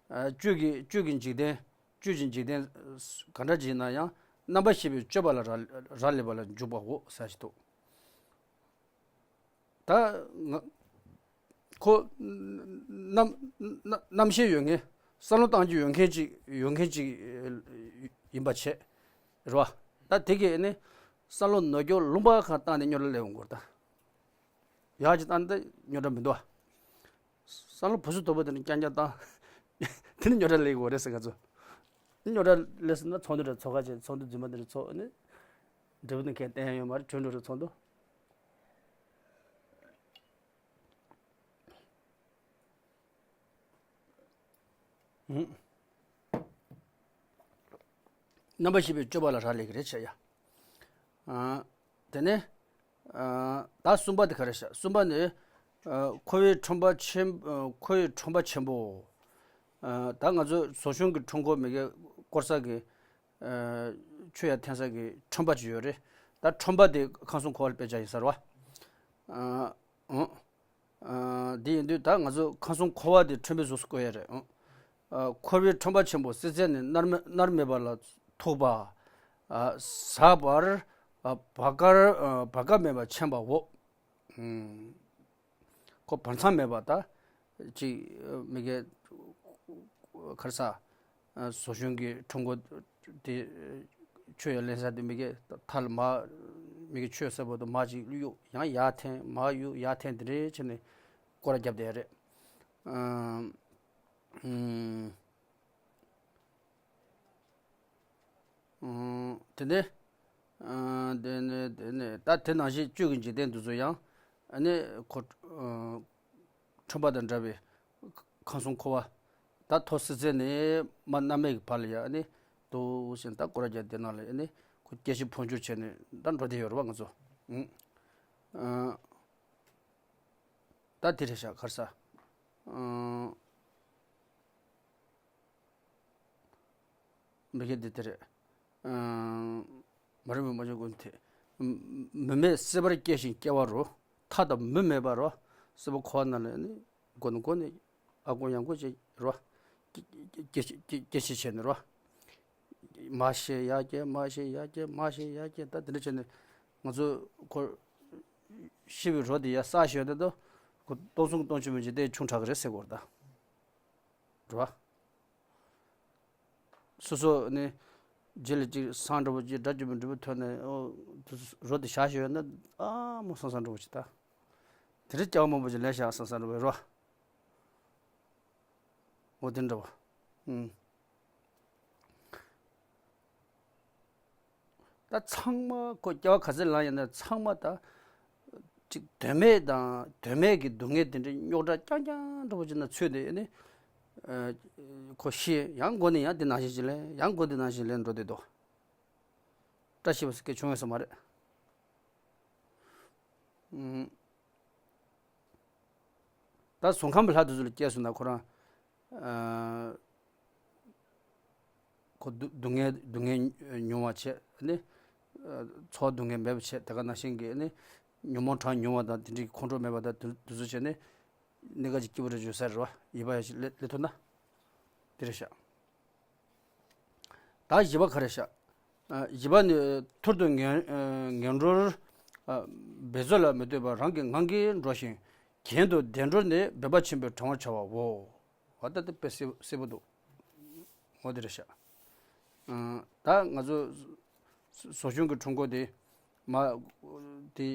བཅུད་ཀྱི་བཅུད་ཀྱི་འཇིག་རྟེན་བཅུད་ཀྱི་འཇིག་རྟེན་ག་འདྲ་ཅིག་ཡིན་ན་ཡང་རྣམ་པར་ཤེས་པའི་སྤྱོད་པ་ལ་རག་རག་ལས་པ་ལ་འཇུག་པའོ་ཟེར་ཞིག་འདུག་ད་ང་ཁོ་རྣམ་རྣམ་རྣམ་ཤེས་ཡོད་མཁན་བསམ་བློ་བཏང་རྒྱུ་ཡོད་མཁན་ཅིག་ཡོད་མཁན་ཅིག་ཡིན་པ་བྱས་རེད་བ། ད་དེ་གས་ནི་བསམ་བློ་ནོར་འཁྱོག་ལུང་པ་ཁ་བཏང་ནས་རྙོག་དྲ་སླེབས་ཡོང་གི་རེད་ད། ཡག་ཅིག་བཏང་ནས་རྙོག་དྲ་མི་འདུག་བ། བསམ་བློ་བུ་སུ་དོག་པོ་དེ་ནི་རྐྱང་རྐྱང་བཏང་། དེ་ནི་རྙོག་དྲ་སླེབས་ཡོང་གི་རེད་ཟེར་ང་ཚོ། རྙོག་དྲ་སླེབས་སོང་ན་ཚོགས་འདུ་འདྲ་ཚོགས་ཁ་བྱས་ཚོགས་འདུ་རྫུན་མ་འདི་འདྲ་ཚོགས་ནི། འབྲས་བུ་དེ་མཁན་གཏན་ཡང་ཡོད་མ་རེད། གྲོས་འགྲོ་རུ་ཚོགས་འདུ། ཧུམ། རྣམ་པར་ཤེས་པའི་སྤྱོད་པ་ལ་རག་ལས་ཀྱི་རེད་བྱས་ཡ། ཨ། དེ་ནས། ཨ། ད་གསུམ་པ་དེ་ག་རེ་བྱ། གསུམ་པ་ནི། ཨ། འཁོར་བའི་ཁྲོམ་པ་ཆེན། ཨ། འཁོར་བའི་ཁྲོམ་པ་ཆེན་པོ། ཨ། ད་ང་ཚོ་ཟོ་ཆུན་གྱི་ཁྲོམ་སྐོར་མི་གེ་སྐོར་ས་གི། ཨ། ཆོས་ཡ་འཐེན་ས་གི་ཁྲོམ་པ་ཅིག་ཡོད་རེད། ད་ཁྲོམ་པ་དེ་ཁམས་གསུམ་འཁོར་བ་ལ་དཔེ་ཆ་ཡིན་ས་རེད་བ། ཨ། ཨང་། ཨ། དེ་ཡིན་དུས་ད་ང་ཚོ་ཁམས་གསུམ་འཁོར་བ་དེ་ཁྲོན་པའི་གཟུགས་སུ་བཀོད་ཡ་རེད། ཨང་། ཨ། འཁོར་བའི་ཁྲོམ་པ་ཆེན་པོ་སྲེད་རྩེ་ནས་མནར་མེད་མནར་མེད་པ་ལ་ཐུག་པ། ཨ། ཟག་པར། ཨ། བར་དཀར། ཨ། བར་དཀར་མེད་པར་ཕྱིན་པའོ། ཨང་། ཁོ་བར་མཚམས་མེད་པ་ད། ཅིག་མི་གེ་ག་རེ་ཟ། ཟོ་ཆུན་གྱི་ཁྲོམ་སྐོར་དེ། ཆོས་ཡ་ལེན་ས་དེ་མི་གེ་མཐའ་ལ་མར་མི་གེ་ཆོས་ཟེར་བ་དུ་མར་ཅིག་གཡུག་ཡང་ཡར་འཐེན། མར་གཡུག་ཡར་འཐེན། དེ་འདྲའི་བྱས་ནས་སྐོར་ར་བརྒྱབ་བསྡད་རེད། ཨ། ཨུམ། ཨུམ། དེ་ནས། ཨ། དེ་ནས་དེ་ནས་ད་དེ་ནང་བཞིན་བཅུད་ཀྱི་འཇིག་རྟེན་དེ་ཚོ་ཡང་། ཨ་ནི་ཁོ། ཨ། ཁྲོན་པ་དང་འདྲ་བའི་ཁམས་གསུམ་འཁོར་བ། ད་ཐོག་སྲིད་རྩེ་ནས་མར་མནར་མེད་ཀྱི་བར་ལ་ཡ། ཨ་ནི་འདུག་སེ་ད་སྐོར་ར་བརྒྱབ་དེ་ནང་ལ། ཨ་ནི་ཁོ་སྐྱེ་ཤི་འཕོ་འགྱུར་བྱས་ནས་ད་འགྲོ་བསྡད་ཡོད་རེད་བ་ང་ཚོ། ཨུམ། ཨ། ད་དེ་རེད་ཤག་ག་རེ་ཟ། ཨ། མི་གེ་འདི་དེ་རེད། ཨ། མ་རིག་པའི་མ་བྱུང་ཀུན་དེ། མུ་མེད་སྲིད་པར་སྐྱེ་ཞིང་སྐྱེ་བ་རུ། མཐའ་དང་མུ་མེད་པར་རོ། སྲིད་པ་འཁོར་བ་ནང་ལ་ནི། མགོ་ནས་མགོ་ནས་ཨ་སྒོར་ཡང་སྒོར་བྱེད་རོ། སྐྱེ་སྐྱེ་སྐྱེ་སྐྱེ་ཤི་བྱས་ནས་རོ། མར་ཤི་ཡར་སྐྱེ། མར་ཤི་ཡར་སྐྱེ། མར་ཤི་ཡར་སྐྱེ། ད་དེ་འདྲ་བྱས་ནས་ང་ཚོ་ཁོ་ཤི་བའི་རོ་དེ་ཡར་བསགས་བཞག་ཡོད་དེ་དོ། ཁོ་སྟོང་གསུམ་སྟོང་ཆེན་མོ་འཇིག་རྟེན་ཆུང་དྲགས་ཀྱི་རེད་ཟེར་དགོས་རེད་ད། རེད་བ། སོ་སོ་ནི་རྗེས་ལ་ཅིག་སྲང་འདྲ་པོ་ཅིག་དགྲ་བཅོམ་པའི་འབྲས་བུ་ཐོན་ནས། ཨོ། རོ་དེ་བཞག་བཞག་ཡོད་ན། ཨ་མོ་སང་སང་འདྲ་པོ་ཅིག་ད། དེ་འདྲ་སྐྱེ་བ་མང་པོ་ཅིག་ལེན་བཞག་སང་སང་འདྲ་པོ་རོ། འོ་དེ་འདྲ་པོ། ཨུམ། ད་ཚང་མ་ཁོ་སྐྱེ་བ་ག་ཚོད་ལེན་ཡིན་ན་ཚང་མ་ད། ཅིག་དོན་མེད་དང་དོན་མེད་ཀྱི་སྡུག་བསྔལ་དེ་འདྲའི་རྙོག་དྲ་རྐྱང་རྐྱང་འདྲ་པོ་ཅིག་ན་ཚུད་དེ་ནི། ཨ། ཁོ་ཤི་ཡང་མགོ་ནས་ཡང་དེ་ནང་བཞིན་ཅིག་ལེན། ཡང་མགོ་དེ་ནང་བཞིན་ལེན་འགྲོ་བསྡད་དོ། བཀྲ་ཤིས་པ་ཟེར་མཁན་བྱུང་ཡོད་ས་མ་རེད། ཨུམ། ད་ཟོང་ཁམས་པའི་ལྷ་དེ་ཚོ་ལ་སྐྱེས་སོང་ན་ཁོ་རང་། ཨ། ཁོ་སྡུག་སྡུག་བསྔལ་སྡུག་བསྔལ་མྱོང་བ་བྱས་ནི། ཨ། ཚོར་བ་སྡུག་བསྔལ་མེད་པ་བྱས། དེ་ག་ནང་བཞིན་གྱི་ནི་ཉོན་མོངས་གྲངས་ཉུང་བ་དང་དེ་འདྲའི་ཁོང་ཁྲོ་མེད་པ་དང་དེ་དེ་ཚོ་བྱས་ནས་གནས་སྐབས་ཀྱི་སྐྱིད་པོ་རེ་བྱུང་ས་རེད་བ། ཡིད་པ་ཡ་ཞིག་ལེན་ལེན་ཐུབ་ན། དེ་རེད་ཤག་ད་བཞི་པ་ག་རེ་ཤག་ཨ། བཞི་པ་ནི། ཐུར་དུ་ངན་ངན་འགྲོར། ཨ། འབད་རྩོལ་ལ་མི་ལྟོས་པར་རང་གི་ངང་གིས་འགྲོ་ཞིང་། གྱེན་དུ་བདེ་འགྲོར་ནི་འབད་པ་ཆེན་པོས་དྲང་བར་བྱ་བའོ། འོ་ད་དེ་དཔེ་གསལ་གསལ་པོ་འདུག་འོ་དེ་རེད་ཤག་ཨ། ད་ང་ཚོ་ཟོ་ཆུན་གྱི་ཁྲོམ་སྐོར་དེ། མ། དེ།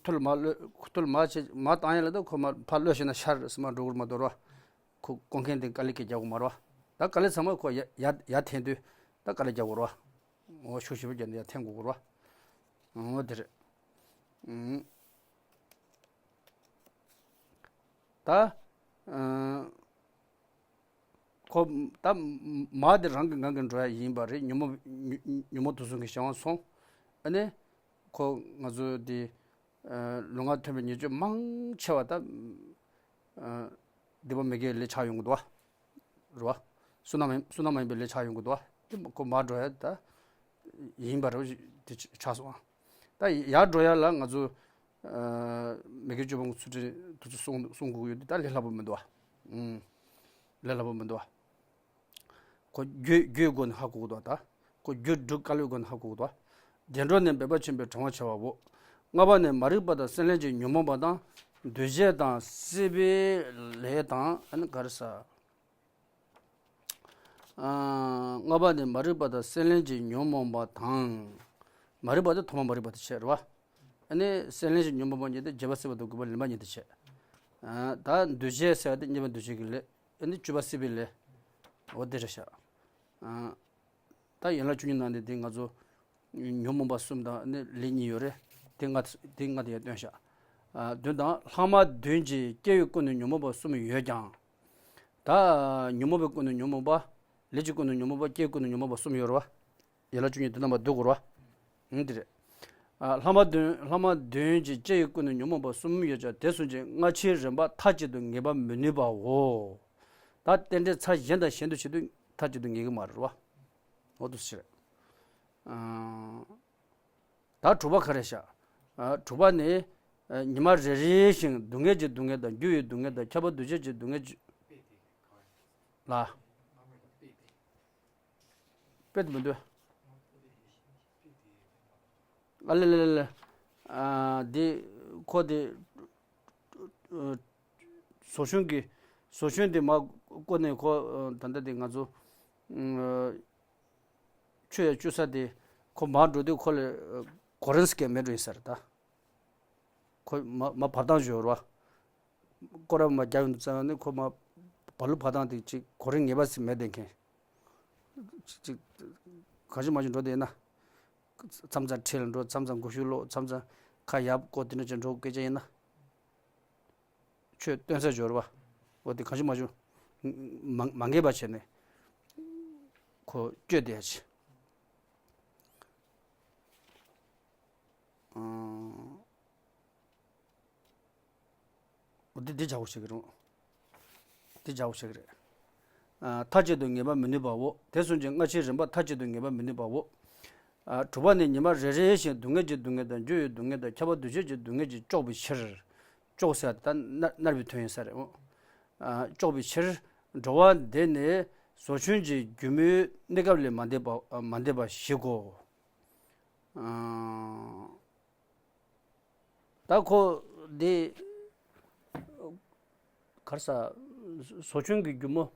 ཐུར་མ་གློད། ཐུར་མ་བྱེད་མ་བཏང་ཡ་ལ་ད་ཁོ་མ་ཕར་གློད་བྱས་ན་ཤར་སི་མ་འགྲོ་གི་རེད་མ་གཏོགས་ར། ཁོ་སྐོར་མཁན་དེ་དཀའ་ལས་ཀྱི་རྒྱག་གི་མ་རེད་བ། ད་དཀའ་ལས་ཚང་མ་ཁོ་ཡ་ཡ་ཡར་འཐེན་དུས་ད་དཀའ་ལས་རྒྱག་གི་རེད་བ། འོ་ཤུགས་ཞེ་པོ་རྒྱག་ནས་ཡར་འཐེན་དགོས་ཀྱི་རེད་བ། འོ་དེ་རེད། ཨུམ། ད། ཨ། ཁོ་ད་མ་དེ་རང་གི་ངང་གིས་འགྲོ་ཡ་ཡིན་པ་རེད། ཉོན་མོངས་ཉོན་མོངས་དུག་གསུམ་གྱི་གཞན་དབང་སོང་། ཨ་ནི་ཁོ་ང་ཚོ་དེ། ཨ། ལུས་ངག་ཐོས་པའི་ཉེས་སྤྱོད་མང་ཆེ་བ་ད། ཨ། སྡིག་པ་མི་དགེ་ལས་ཆགས་ཡོང་གི་འདུག་བ། རེད་བ། བསོད་ནམས་བསོད་ནམས་མ་ཡིན་པའི་ལས་ཆགས་ཡོང་གི་འདུག་བ། དེ་ཁོ་མར་འགྲོ་ཡ་ད་ཡིན་པ་རེད་དེ་ཆགས་སོང་བ། ད་ཡར་འགྲོ་ཡ་ལ་ང་ཚོ། ཨ། མི་དགེ་བཅུ་སྤོང་གི་ཚུལ་ཁྲིམས་དེ་ཚོ་སྲུང་སྲུང་དགོས་ཀྱི་ཡོད་དུས་ད་ལས་སླ་པོ་མི་འདུག་བ། ཨུམ། ལས་སླ་པོ་མི་འདུག་བ། ཁོ་རྒྱུ་རྒྱུའི་སྒོ་ནས་ཧ་གོ་གི་འདུག་ད། ཁོ་རྒྱུ་སྒྲུབ་དཀའ་ལས་སྒོ་ནས་ཧ་གོ་གི་འདུག་བདེ་འགྲོར་ནི་འབད་པ་ཆེན་པོས་དྲང་བར་བྱ་བའོ། ལྔ་པ་ནི་མ་རིག་པ་དང་སྲེད་ལེན་གྱི་ཉོན་མོངས་པ་དང་། འདུ་བྱེད་དང་སྲེད་པའི་ལས་དང་། ཨ་ནི་ག་རེ་ཟ། ཨ། ལྔ་པ་ནི་མ་རིག་པ་དང་སྲེད་ལེན་གྱི་ཉོན་མོངས་པ་དང་། མ་རིག་པ་དེ་ཐོག་མ་མ་རིག་པ་དེ་བྱས་རེད་བ། ཨ་ནི་སྲེད་ལེན་གྱི་ཉོན་མོངས་པ་གཉིས་དེ་རྒྱས་པ་སྲིད་པ་དང་དགུ་པ་ལེན་པ་གཉིས་དེ་བྱས། ཨ། ད་འདུ་བྱེད་ཟེར་བ་དེ་གཉིས་པ་འདུ་བྱེད་ཀྱི་ལས། ཨ་ནི་བཅུ་པ་སྲེད་པའི་ལས། འོ་དེ་རེད་ཤག་ཨ། ད་ཡན་ལག་བཅུ་གཉིས་ནང་ནས་དེ་ང་ཚོ་ ཉོན་མོངས་པ་གསུམ་དང་ནི་ལས་གཉིས་ཡོད་རེད། དེ་ལྔ་དེ་ལྔ་དེ་ཡང་སྟོན་བཞག་ཨ། བདུན་དང་། ལྷག་མ་བདུན་གྱིས་སྐྱེ་བོའི་ཀུན་ནས་ཉོན་མོངས་པ་གསུམ་ཡོད་ཀྱང་། ད་ཉོན་མོངས་པའི་ཀུན་ནས་ཉོན་མོངས་པ། ལས་ཀྱི་ཀུན་ནས་ཉོན་མོངས་པ། སྐྱེ་བོའི་ཀུན་ནས་ཉོན་མོངས་པ་གསུམ་ཡོད་རེད་བ། ཡན་ལག་བཅུ་གཉིས་དེ་རྣམ་པ་བསྡུ་དགོས་རེད་བ། ཨང་། དེ་རེད། ཨ། ལྷག་མ་བདུན། ལྷག་མ་བདུན་གྱིས་སྐྱེ་བོའི་ཀུན་ནས་ཉོན་མོངས་པ་གསུམ་ཡོད་ཀྱང་དེ་གསུམ་གྱི་སྔ་ཕྱིའི་རིམ་པ་མཐའ་གཅིག་ཏུ་ངེས་པ་མི་ནུས་པའོ། ད་རྟེན་འབྲེལ་ཚར་གཞན་དང་གཞན་དུ་བྱེད་དུས་མཐའ་གཅིག་ཏུ་ངེས་ཀྱི་མ་རེད་བ། འོ་དུ་ཕྱིར། ཨ། ད་དྲུག་པ་ག་རེ་བཞག་ཨ། དྲུག་པ་ནི། ཨ། ཉི་མ་རེ་རེ་བཞིན་སྡུག་བསྔལ་གྱི་སྡུག་བསྔལ་དང་རྒྱུ་ཡི་སྡུག་བསྔལ་དང་ཁྱབ་པ་འདུ་བྱེད་ཀྱི་སྡུག་བསྔལ་གྱི། ལ། དཔེ་དེ་མི་འདུག་ཨ་ལེ་ལེ་ལེ་ལེ། ཨ། འདི་ཁོ་དེ། ཨ། ཟོ་ཆུན་གྱི། ཟོ་ཆུན་དེ་མར་བཀོད་ནས་ཁོ། ཨ། ད་ལྟ་དེ་ང་ཚོ། ཨ། ཆུ་ཡ་བཅུ་ས་དེ་ཁོ་མར་འགྲོ་དུས་ཁོ་ལ། ཨ། གོ་རིམ་ཟེར་མཁན་མེད་འགྲོ་ཡིན་ས་རེད་ད། ཁོ་མ་མ་བབས་སྟངས་བརྗོད་རོགས། སྐོར་ར་མ་རྒྱག་ཡོང་དུས་ཙང་ནི་ཁོ་མ་བབས་ལུགས་བབས་སྟངས་དེ་ཅིག་གོ་རིམ་ངེས་པ་ཟིག་མེད་བསྡད་མཁན། ཅིག་ཅིག་གང་བྱུང་མང་བྱུང་འགྲོ་བསྡད་ན། མཚམས་མཚམས་འཁྲིས་ལ་འགྲོ། མཚམས་མཚམས་སྒུལ་ཤུགས་སློག་མཚམས་མཚམས་ཁ་ཡར་བསྐོར། དེ་འདྲ་ཅིག་འགྲོ་སྐད་ཆ་ཡིན་ན། ཆོས་སྟོན་ས་འབྱོར་བ། འོ་དེ་གང་བྱུང་མང་བྱུང་། མ་མ་ངེས་པ་བྱས་ནས་ཁོ་བསྐྱོད་བསྡད་ཡ་ཆེ། ཨང་། འོ་དེ་འདི་བྱ་བོ་ཞིག་རེད། འདི་བྱ་བོ་ཞིག་རེད། ཨ། མཐའ་གཅིག་ཏུ་ངེས་པ་མི་ནུས་པའོ། དེ་གསུམ་གྱི་སྔ་ཕྱིའི་རིམ་པ་མཐའ་གཅིག་ཏུ་ངེས་པ་མི་ནུས་པའོ། ཨ། དྲུག་པ་ནི་ཉི་མ་རེ་རེ་བཞིན་སྡུག་བསྔལ་གྱི་སྡུག་བསྔལ་དང་རྒྱུ་ཡི་སྡུག་བསྔལ་དང་ཁྱབ་པ་འདུ་བྱེད་ཀྱི་སྡུག་བསྔལ་གྱིས་ལྕོགས་པའི་ཕྱིར། ལྕོགས་ཟེར་ད་མནར་མནར་བའི་དོན་ཡིན་ས་རེད། ཨ། ལྕོགས་པའི་ཕྱིར། འགྲོ་བ་འདི་ནི་ཟོ་ཆུན་གྱི་སྒྱུ་མའི་གནས་སྐབས་ལས་མ་འདས་པ་མ་འདས་པ་ཞིག་གོ། ཨ། ད་ཁོ་འདི་གར་ས་ཟོ་ཆུན་གྱི་སྒྱུ་མ།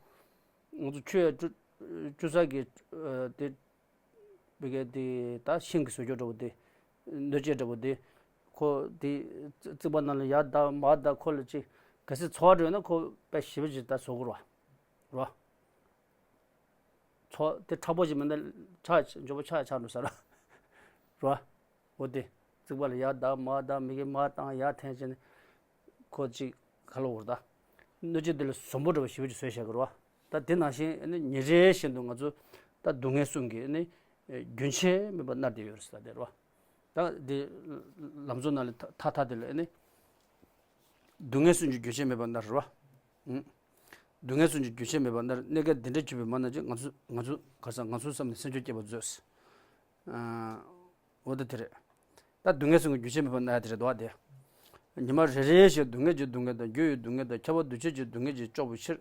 ང་ཚོ་ཆུ་ཡ་བཅུ་བཅུ་ས་གི། ཨ། དེ་བི་གའི་དེ་ད་ཤིང་གི་བཟོ་བཅོས་འདྲ་བོ་དེ། སྣོད་ཆས་འདྲ་བོ་དེ། ཁོ་དེ་རྩིག་པ་ནང་ལ་ཡར་བདའ་མར་བདའ། ཁོ་ལ་ཅིག་གལ་སྲིད་ཚོར་བ་འགྲོ་ཡོད་ན་ཁོ་དཔེ་ཞེ་པོ་ཅིག་ད་བཟོ་དགོས་རེད་བ། རེད་བ། ཚོ་དེ་མཁྲེགས་པོ་ཞིག་མིན་ན་ཆག་མགྱོགས་པོ་ཆག་ཆག་འགྲོ་ས་རེད། རེད་བ། འོ་དེ་རྩིག་པ་ལ་ཡར་བདའ་མར་བདའ། མི་གིས་མར་བཏང་ཡར་འཐེན་བྱས་ནས་ཁོ་ཅིག་ག་ལ་འོར་ད། སྣོད་ཆས་དེ་ལ་ཟོམ་པོ་འདྲ་བ་ཞེ་པོ་ཅིག་བཟོས་བཞག་གི་རེད་བ། ད་དེ་ནང་བཞིན་ཨ་ནི་ཉིན་རེ་བཞིན་དུ་ང་ཚོ་ད་སྡུག་བསྔལ་གསུམ་གྱིས་ཨ་ནི་རྒྱུན་ཆད་མེད་པར་མནར་བསྡད་ཡོད་རེད་ཟེར་ད་དེ་རེད་བ། ད་དེ་ལམ་གཙོ་ནང་ལ་ཐ་ཐ་ཐ་དེ་ལ་ཨ་ནི་སྡུག་བསྔལ་གསུམ་གྱིས་རྒྱུན་ཆད་མེད་པར་མནར་རེད་བ། ཨུ། སྡུག་བསྔལ་གསུམ་གྱིས་རྒྱུན་ཆད་མེད་པར་མནར། གནས་སྐབས་འདི་འདྲ་གྱུར་པའི་མ་ན་ཅིག་ང་ཚོ་ང་ཚོ་ག་ས་ང་ཚོའི་བསམ་ནས་སེམས་ཁྱོད་སྐྱིད་པར་མཛོད། ཨ། འོ་ད་དེ་རེད། ད་སྡུག་བསྔལ་གསུམ་གྱིས་རྒྱུན་ཆད་མེད་པར་མནར་ཡ་དེ་རེད་དོ་དེ། ཉི་མ་རེ་རེ་བཞིན་སྡུག་བསྔལ་གྱི་སྡུག་བསྔལ་དང་རྒྱུ་ཡི་སྡུག་བསྔལ་དང་ཁྱབ་པ་འདུ་བྱེད་ཀྱི་སྡུག་བསྔལ་གྱིས་ལྕོགས་པའི་ཕྱིར།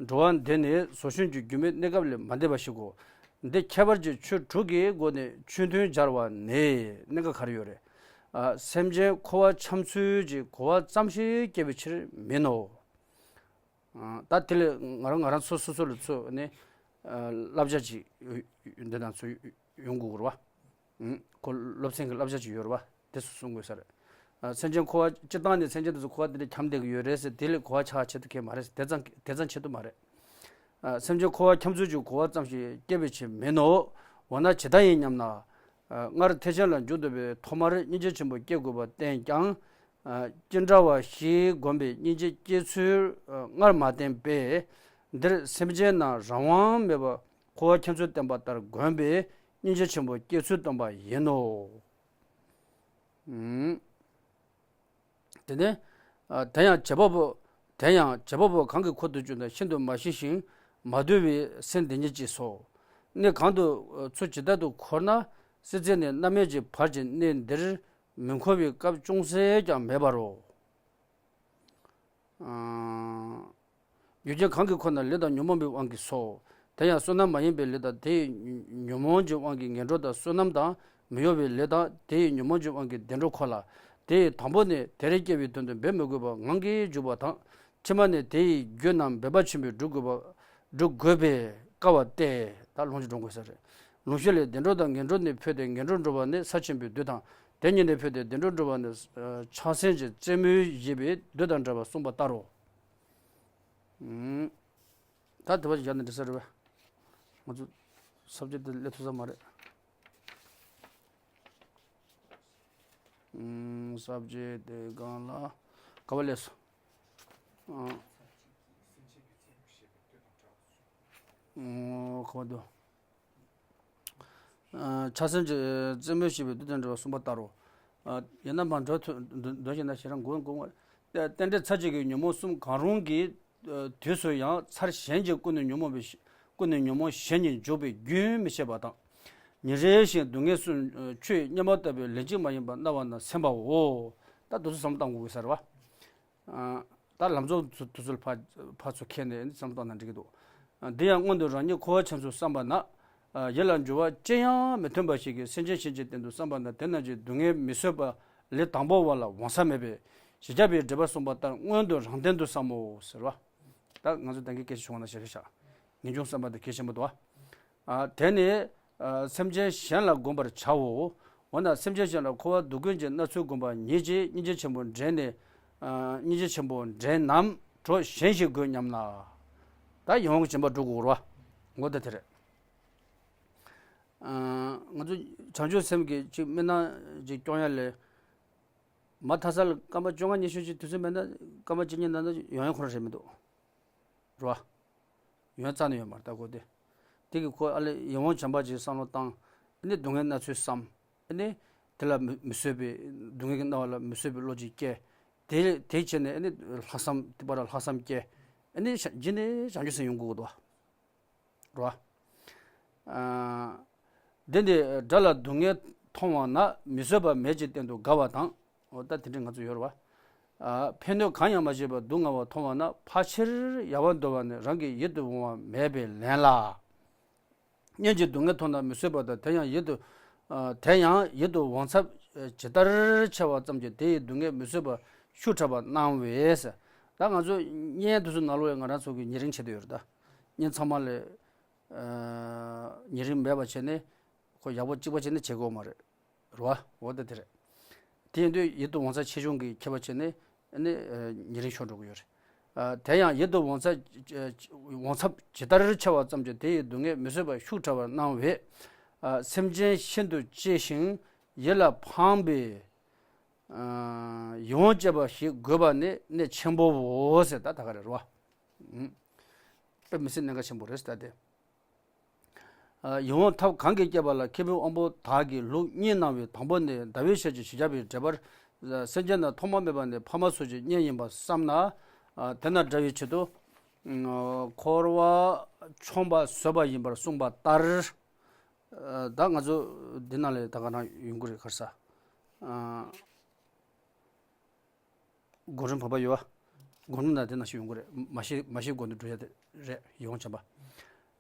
འགྲོ་བ་འདི་ནི་ཟོ་ཆུན་གྱི་སྒྱུ་མའི་གནས་སྐབས་ལས་མ་འདས་པ་ཞིག་གོ། འདི་ཁྱད་པར་གྱི་ཆོས་དྲུག་གི་སྒོ་ནས་ཆོས་མཐུན་སྦྱར་བ་ནི་གནད་འགག་ག་རེ་ཡོད་རེད། ཨ། སེམས་ཅན་འཁོར་བ་འཁྱམས་ཚུལ་གྱི་གོ་བ་ཙམ་ཞིག་སྐྱེ་བའི་ཕྱིར་མིན་ནོ། ཨ། ད་དེ་ལས་ང་རང་ང་རང་སོ་སོ་སོ་ལ་ཚོད་ནས། ཨ། བསླབ་བྱ་ཅིག་འདི་དང་ཚོད་ཡོང་དགོས་རེད་བ། ཁོ་སློབ་ཚན་གྱི་བསླབ་བྱ་ཅིག་ཡོད་རེད་བ། དེ་སུ་གསུང་དགོས་ས་རེད། ཨ། སེམས་ཅན་འཁོར་བ་སྤྱིར་བཏང་ནས་སེམས་ཅན་དེ་ཚོ་འཁོར་བ་འདི་འདྲ་འཁྱམས་བསྡད་ཀྱི་ཡོད་རེད་ཟེར་དེ་ལས་གོ་བ་ཆགས་ཆེད་དུ་གས་མ་རེད། དེ་ཙམ་དེ་ཙམ་ཆེད་དུ་མ་རེད། ཨ། སེམས་ཅན་འཁོར་བ་འཁྱམས་ཚུལ་གྱི་གོ་བ་ཙམ་ཞིག་སྐྱེ་བའི་ཕྱིར་མིན་ནོ། འོ་ན་ཇི་ལྟར་ཡིན་སྙམ་ན། ཨ། སྔར་ཐེག་ཆེན་ལ་འཇུག་འདོད་པའི་ཐོག་མར་སྙིང་རྗེ་ཆེན་པོ་སྐྱེ་དགོས་པར་བསྟན་ཀྱང་། ཨ། ཅི་འདྲ་བ་ཞིག་བསྒོམས་པས་སྙིང་རྗེ་སྐྱེ་ཚུལ་སྔར་མ་བསྟན་པས། འདིར་སེམས་ཅན་རྣམས་རང་དབང་མེད་པར་འཁོར་བ་འཁྱམས་ཚུལ་བསྟན་པ་ལྟར་བསྒོམས་པས་སྙིང་རྗེ་ཆེན་པོ་སྐྱེ་ཚུལ་སྟོན་པ་ཡིན་ནོ། ཨུམ། དེ་ནས། ཨ། དེ་ཡང་བྱེད་པ་པོ། དེ་ཡང་བྱེད་པ་པོ་གང་གིས་ཁུར་དུ་བཅུག་ན་ཤིན་ཏུ་མ་ཞི་ཞིང་མ་དུལ་བའི་སེམས་དེ་ཉིད་ཀྱིས་སོ། གནས་གང་དུ་ཚུར་ཇི་ལྟར་དུ་འཁོར་ན་སྲིད་རྩེ་ནས་རྣམ་སྨིན་གྱི་བར་གྱི་གནས་འདིར་མི་འཁོར་བའི་སྐབས་ཅུང་ཟད་ཀྱང་མེད་པ་རོ། ཨ། རྒྱུ་རྐྱེན་གང་གིས་འཁོར་ན་ལས་དང་ཉོན་མོངས་པའི་དབང་གིས་སོ། དེ་ཡང་བསོད་ནམས་མ་ཡིན་པའི་ལས་དང་དེ་ཡི་ཉོན་མོངས་ཀྱི་དབང་གིས་ངན་འགྲོ་དང་བསོད་ནམས་དང་མི་གཡོ་བའི་ལས་དང་དེ་ཡི་ཉོན་མོངས་ཀྱི་དབང་གིས་བདེ་འགྲོ་འཁོར་ལ། དེ་ཡི་དང་པོ་ནི་དེར་སྐྱེ་བའི་དོན་དུ་འབད་མི་དགོས་པར་ངང་གིས་འཇུག་པ་དང་། ཕྱི་མ་ནི་དེ་ཡི་རྒྱུ་རྣམས་འབད་པ་ཆེན་པོས་སྒྲུབ་དགོས་པ། སྒྲུབ་དགོས་པས་དཀའ་བ་སྟེ། ད་ལོངས་སྤྱོད་འགྲོ་དགོས་ས་རེད། ལུང་ཤུལ་ལས། བདེ་འགྲོ་དང་ངན་འགྲོ་ནས་འཕོས་ཏེ་ངན་འགྲོར་འགྲོ་བ་ནི་ས་ཆེན་པོའི་རྡུལ་དང་། དེ་ཉིད་ནས་འཕོས་ཏེ་བདེ་འགྲོར་འགྲོ་བ་ནི་ཕྱག་སེན་གྱི་རྩེ་མོའི་བཞེད་པའི་རྡུལ་དང་འདྲ་བར་གསུངས་པ་ལྟར་རོ། ཨུམ། ད་དེ་བ་ཞིག་ཡར་ནས་འགྲིག་ས་རེད་བས། ང་ཚོ་ས་བཅད་དེ་སླེབས་ཐུབ་ས་མ་རེད། ཨུམ། ས་བཅད་དེ་སྒང་ལ་ག་བ་ལས་སོ། ཨ། ཨོ། ག་བ་འདུག་ཨ། ཆགས་སེམས་ཀྱིས་རྩེད་མོ་བྱེད་པའི་དུས་དང་འབྲེལ་བ་གསུམ་པ་ལྟར་རོ། ཨ། ཡང་ན་མར་འགྲོ་ཐུ་འདོན་བཞིན་ན་ཞེ་རང་མགོ་མགོ་བ། རྟེན་འབྲེལ་ཚར་གཅིག་གི་ཉོན་མོངས་གསུམ་གང་རུང་གི་དུས་སུ་ཡང་ཚར་གཞན་གྱིས་ཀུན་ནས་ཉོན་མོངས་པའི་ཀུན་ནས་ཉོན་མོངས་གཞན་ཉིད་འཇུག་པའི་རྒྱུན་མི་འཆད་པ་དང་། ཉིན་རེ་བཞིན་སྡུག་བསྔལ་གསུམ་ཆོས་སྔ་མ་ལྟ་བུའི་ལན་གཅིག་མ་ཡིན་པར་སྣང་བ་ན་སེམས་པའོ། ད་དུས་ཚོད་བསམ་བློ་བཏང་དགོས་ཀྱི་ས་རེད་བ། ཨ། ད་ལམ་རྫོགས་དུས་ཚོད་ཕར་ཕར་ཚུར་ཁྱེར་ནས་བསམ་བློ་བཏང་ན་འགྲིག་གི་འདུག་ཨ། འདི་ཡང་སྔོན་དུ་རང་ཉིད་འཁོར་བ་ཆགས་ཚུལ་བསམ་པ་ན། ཨ། ཡིད་ལ་འགྱུར་བ་ཅི་ཡང་མི་ཐོན་པ་ཞིག་གིས་སེམས་ཅན་གཞན་གྱི་སྟེང་དུ་བསམ་པ་ན་དེ་རྣམས་ཀྱི་སྡུག་བསྔལ་མི་བཟོད་པ་ལས་དང་པོ་བ་ལ་འོང་ས་མེད་པས། བཞི་བརྒྱ་པའི་འགྲེལ་པ་གསུངས་པ་ལྟར་སྔོན་དུ་རང་སྟེང་དུ་བསམ་མོ་ཟེར་བ། ད་ང་ཚོ་ད་གིན་སྐད་ཆ་བྱུང་བ་ན་ཞེ་ཤ་ཤ། ངེས་འབྱུང་བསམ་པ་དེ་གལ་ཆེན་པོ་འདུག་ཨ། དེ་ནི་སེམས་ཅན་གཞན་ལ་བསྒོམ་པར་བྱའོ། འོ་ན་སེམས་ཅན་གཞན་ལ་འཁོར་བ་སྡུག་ཀུན་གྱི་མནར་ཚུལ་བསྒོམ་པ་ཉིད་ཀྱིས་སྙིང་རྗེ་ཆེན་པོ་འདྲེན་ནས། སྙིང་རྗེ་ཆེན་པོ་འདྲེན་ནམ་གྲོགས་གཞན་ཞིག་དགོས་སྙམ་ན། ད་ཡིད་འོང་གི་སྦྱིན་པ་སྒྲུབ་དགོས་རེད་བ། ངོ་ད་དེ་རེད། ང་ཚོ་བྱང་ཆུབ་སེམས་ཀྱི་ཅིག་སྨིན་ན་ཅིག་སྐྱོང་ཡ་ལས། མ་མཐའ་ས་ལ་སྐར་མ་བཅོ་ལྔ་ཉི་ཤུ་ཅིག་དུས་ཚོད་མེད་ན་སྐར་མ་གཅིག་གཉིས་ནང་ན་ཡོང་ཡ་ཁོ་རང་རེད་མི་འདུག་རེད་བ། ཡོང་རྩ་ནས་ཡོད་མ་རེད་ད་གོ་དེ། དེ་གི་ཁོ་ཨ་ལས་ཡིད་འོང་བྱམས་པ་ཅིག་བསམ་བློ་བཏང་། ཨ་ནི་སྡུག་བསྔལ་སྣ་ཚོགས་བསམ། ཨ་ནི་དེ་ལ་མི་མི་བཟོད་པའི་སྡུག་བསྔལ་གྱི་སྣང་བ་ལ་མི་བཟོད་པའི་བློ་ཅིག་སྐྱེ། དེ་དེ་བྱས་ནས་ཨ་ནི་ལྷག་བསམ་དེ་པར་ལྷག་བསམ་སྐྱེ། ཨ་ནི་རྗེས་ནས་བྱང་ཆུབ་སེམས་ཡོང་དགོས་ཀྱི་འདུག་བ། རེད་བ། ཨ། འདི་འདྲའི་དགྲ་ལ་སྡུག་བསྔལ་མཐོང་བ་ན་མི་བཟོད་པ་མེད་ཅེས་བསྟན་དུ་དགའ་བ་དང་། འོ་ད་དེ་འདྲའི་ང་ཚོ་ཡོད་རེད་བ། ཨ། ཕན་གནོད་གང་ཡང་མ་བྱས་པར་སྡུག་བསྔལ་བ་མཐོང་བ་ན་ཕལ་ཆེར་ཡལ་བར་འདོར་བ་ནི་རང་གི་ཡིད་དུ་འོང་བ་མེད་པས་ལན་ལ། སྔོན་གྱི་སྡུག་བསྔལ་མཐོང་ན་མི་བཟོད་པ་དང་དེ་ཡང་ཡིད་དུ། ཨ། དེ་ཡང་ཡིད་དུ་འོང་ཚབས་ཇི་ལྟར་ཆེ་བ་ཙམ་གྱིས་དེ་ཡི་སྡུག་བསྔལ་མི་བཟོད་པ་ཤུགས་དྲག་པར་སྣང་བས། ད་ང་ཚོ་བརྙན་དེ་ཚོ་ནང་ལོགས་ཡང་ང་རང་ཚོ་གི་ཉེ་རིང་བྱེད་དུ་ཡོད་རེད་ད། བརྙན་ཚང་མ་ལས། ཨ། ཉེ་རིང་མེད་པ་བྱས་ནས་ཁོ་ཡག་པོ་གཅིག་པ་བྱས་ནས་བྱེད་དགོས་མ་རེད། རེད་བ། འོ་ད་དེ་རེད། དེ་ཡིན་དུས་ཡིད་དུ་འོང་ས་ཆེ་ཆུང་གི་ཁྱད་པར་བྱས་ནས་ཨ་ནི་ཉེ་རིང་ཤོར་འགྲོ་གི་ཡོད་རེད། ཨ། དེ་ཡང་ཡིད་དུ་འོང་ས་འོང་ཚབས་ཇི་ལྟར་ཆེ་བ་ཙམ་གྱིས་དེ་ཡི་སྡུག་བསྔལ་མི་བཟོད་པ་ཤུགས་དྲག་པར་སྣང་བས། ཨ། སེམས་ཅན་ཤིན་ཏུ་གཅེས་ཤིང་ཡིད་ལ་ཕངས་པས། ཨ། ཡིད་འོང་སྐྱེས་པ་ཞིག་དགོས་པ་ནི་གནད་ཆེན་པོའོ་ཟེར་ད་ད་ག་རེ་རེད་བ། ཨུམ། དཔེ་མི་སྲིད་གནད་འགག་ཆེན་པོ་རེད་ཟེར་ད་དེ། ཨ། ཡིད་འོང་ཐབས་གང་གིས་བསྐྱེད་པ་ལ་མཁས་པའི་དབང་པོ་དག་གིས་ལུགས་གཉིས་སྣང་བའི་དང་པོ་ནི་ཟླ་བའི་ཞལ་གྱི་བཞི་བརྒྱ་པའི་འགྲེལ་པར། སེམས་ཅན་ན་ཐོག་མ་མེད་པ་ནས་ཕ་མ་སོགས་ཀྱི་གཉེན་ཡིན་པར་བསམ་ན། ཨ། དེ་ན་དགྲ་བོའི་ཆེད་དུ། ཨ། འཁོར་བ་མཆོངས་པ་བཟོད་པ་ཡིན་པར་གསུངས་པ་ལྟར། ཨ། ད་ང་ཚོ་འདི་ནང་ལ་ད་ག་རང་ཡོང་གི་རེད་ག་རེ་ཟ། ཨ། གོ་རིམ་བབས་པ་ཡོད་པ། གོ་རིམ་ན་དེ་ནང་བཞིན་ཡོང་གི་རེད། མ་ཤེས་མ་ཤེས་གོ་འདི་འགྲོ་ཡ་དེ་རེད་ཡིད་འོང་བྱམས་པ།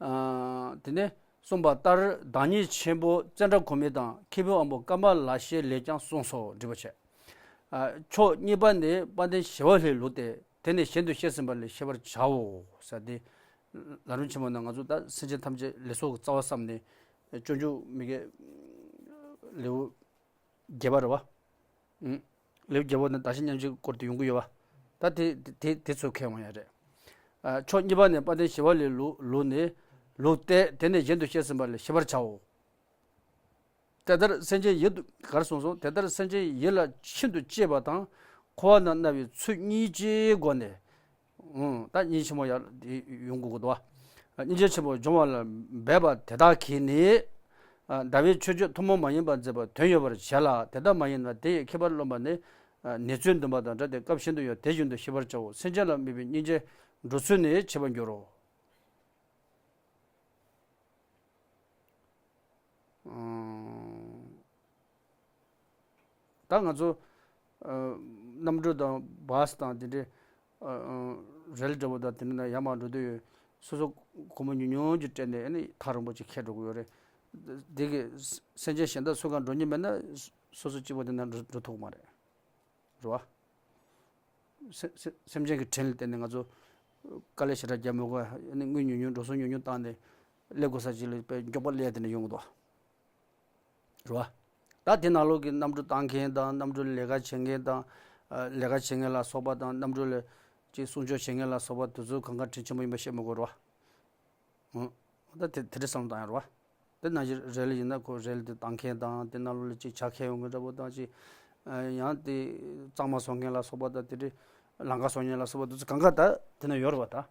ཨ། དེ་ནས་གསུངས་པ་ལྟར་བདག་ཉིད་ཆེན་པོ་ཙནྡྲ་གོ་མི་དང་མཁས་པའི་དབང་པོ་ཀ་མ་ལ་ཤའི་ལས་ཀྱང་གསུངས་སོ། འགྲིག་པ་བྱས། ཨ། ཕྱོགས་གཉིས་པ་ནི་དཔལ་ལྡན་ཞི་བ་ལྷའི་ལུགས་ཏེ་དེ་ནི་གཞན་དུ་བཤད་ཟིན་པ་ལས་ཤེས་པར་བྱའོ་ཟེར་ཏེ། ལམ་རིམ་ཆེན་མོ་ནང་ང་ཚོ་ད་སེམས་ཅན་ཐམས་ཅད་ལེགས་ཚོགས་ཀྱི་རྩ་བ་བསམས་ནས་སྤྱོད་འཇུག་མི་དགེ་ལེའུ་བརྒྱད་པ་རེད་བ། ཨུམ། ལེའུ་བརྒྱད་པོ་ནི་བདག་གཞན་མཉམ་བརྗེའི་སྐོར་དུ་ཡོང་གི་ཡོད་པ། ད་དེ་དེ་དེ་ཚོ་ཁས་འོང་ཡ་རེད། ཨ། ཕྱོགས་གཉིས་པ་ནས་དཔལ་ལྡན་ཞི་བ་ལྷའི་ལུགས་ལུགས་ནི། ལུགས་ཏེ་དེ་ནི་གཞན་དུ་བཤད་ཟིན་པ་ལས་ཤེས་པར་བྱའོ། དེ་ལྟར་སེམས་ཅན་ཡིད་དུ་ག་རེ་གསུངས་སོང་། དེ་ལྟར་སེམས་ཅན་ཡིད་ལ་ཤིན་ཏུ་གཅེས་པ་དང་འཁོར་བ་ན་མནར་བའི་ཚུལ་གཉིས་ཀྱི་སྒོ་ནས། ཨང་། ད་སྙིང་རྗེ་ཆེན་པོ་ཡར་ཡོང་དགོས་ཀྱི་འདུག་བ། སྙིང་རྗེ་ཆེན་པོ་སྦྱོང་བ་ལ་འབད་པ་དེ་དག་གིས་ནི། ཟླ་བའི་མཆོད་བརྗོད་ཐུན་མོང་མ་ཡིན་པར་མཛད་པ་དོན་ཡོད་པར་བྱེད་ལ། དེ་ལྟ་མ་ཡིན་ན་དེ་ཡི་ཁྱད་པར་རློམ་པ་ནི། ནེ་ཙོའི་འདུན་པ་དང་འདྲ་སྟེ་སྐབས་ཤིན་ཏུ་ཡང་དེ་བཞིན་དུ་ཤེས་པར་བྱའོ། སེམས་ཅན་ལ་དམིགས་པའི་སྙིང་རྗེ་འགྲོ་ཚུལ་ནི་འཆད་པར་འགྱུར་རོ། ཨང་། ད་ང་ཚོ་ཨ་གནམ་གྲུ་དང་བཱས་དང་དེ་འདྲའི་ཨ་ཨ་རེལ་འདྲ་བོ་དང་དེ་འདྲ་ན་ཡར་མར་འགྲོ་དུས་ཡོད། སོ་སོ་སྒོར་མོ་ཉུང་ཉུང་ཅིག་སྤྲད་ནས་ཨ་ནི་ཐག་རིང་པོ་ཅིག་འཁྱེར་འགྲོ་གི་ཡོད་རེད། དེ་གི་སེམས་ཅན་གཞན་དག་ཚུར་གང་འགྲོ་སྙིང་མེད་ན་སོ་སོ་གཅིག་པོ་དེ་ན་འགྲོ་འགྲོ་ཐུབ་ཀྱི་མ་རེད། རེད་བ། སེ་སེ་སེམས་ཅན་གྱི་དྲིན་ལ་བརྟེན་ནས་ང་ཚོ་དཀའ་ལས་ཞེ་དྲག་རྒྱག་མི་དགོས། ཨ་ནི་དངུལ་ཉུང་ཉུང་འགྲོ་སོང་ཉུང་ཉུང་བཏང་ནས་སླེབས་དགོས་ས་ཅིག་ལ་དཔེ་མགྱོགས་པོ་སླེབས་དེ་ནས་ཡོང་གི་འདུག་རེད་བ། ད་དེ་ནང་ལོགས་ཀྱི་གནམ་གྲུ་བཏང་མཁན་དང་གནམ་གྲུ་ལས་ཀ་བྱེད་མཁན་དང་། ཨ་ལས་ཀ་བྱེད་མཁན་ལ་སོགས་པ་དང་གནམ་གྲུ་ལ་ཅིག་སྲུང་སྐྱོབ་བྱེད་མཁན་ལ་སོགས་པ་དེ་ཚོ་གང་ག་དྲིན་ཆེན་པོ་ཡིན་པ་བཤད་མི་དགོས་རེད་བ། ཨང་། ད་དེ་དེ་འདྲ་བསམ་བློ་བཏང་ཡ་རེད་བ། དེ་ནང་བཞིན་རེལ་ཡིན་ན་ཁོ་རེལ་དེ་བཏང་མཁན་དང་དེ་ནང་ལོགས་ལ་ཅིག་ཇ་ཁྱེར་ཡོང་མཁན་འདྲ་པོ་དང་ཅིག་ ཡང་དེ་གཙང་མ་བཟོ་མཁན་ལ་སོགས་པ་དང་དེ་འདྲའི་ལམ་ཁ་བཟོ་མཁན་ལ་སོགས་པ་དེ་ཚོ་གང་ག་ད་དེ་ན་ཡོད་རེད་བ། ད་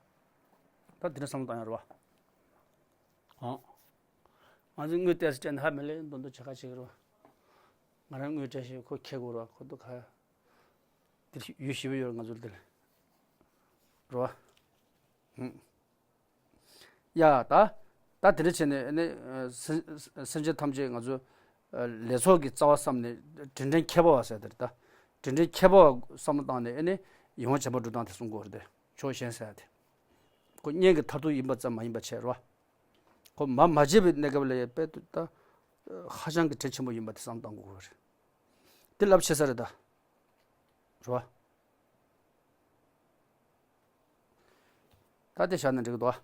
ད་དེ་འདྲ་བསམ་བློ་བཏང་ཡོད་རེད་བ། ཨང་། ང་ཚོས་དངུལ་ཏོག་ཙམ་སྤྲད་ན་ཧ་མི་ལས་མདོ་མདོ་བྱེད་ཁ་བྱེད་ཀྱི་རེད་བ། ང་རང་དངུལ་སྤྲད་ཤེས་ཁོ་ཁེ་དགོས་རེད་བ། ཁོ་ཐོག་ཁ་དེ་ཡུལ་ཞེ་པོ་ཡོད་རེད། ང་ཚོར་དེ་ལ་རེད་བ། ཧུམ། ཡ་ད། ད་དེ་འདྲ་བྱས་ནས་ནི་སེམས་སེམས་ཅན་ཐམས་ཅད་ང་ཚོ་ལས་ཚོགས་ཀྱི་རྩ་བ་བསམ་ནས་དྲིན་དྲན་ཁྱད་པར་བ་ཟེར་དེ་རེད་ད། དྲིན་དྲན་ཁྱད་པར་བ་བསམ་བློ་བཏང་ནས་ཨེ་ནི་ཡིད་དབང་བྱེད་པ་སྒྲུབ་སྟངས་དེ་གསུང་དགོས་རེད་དེ། ཕྱོགས་ཞེན་ཟེར་ཡ་དེ། ཁོ་གཉེན་གྱི་མཐར་ཐུག་ཡིན་པ་ཙམ་མ་ཡིན་པ་བྱས་རེད་བ། ཁོ་མ་མ་བརྗེད་པའི་གནས་སྐབས་ལ་ཡང་དཔེ་ད་ཧ་ཅང་གི་དྲིན་ཆེན་པོ་ཡིན་པ་དེ་བསམ་བློ་གཏོང་དགོས་རེད། དེ་རླབས་ཆེ་ས་རེད་ད། རེད་བ། ད་དེ་བཞག་ན་འགྲིག་གི་འདུག་ཨ།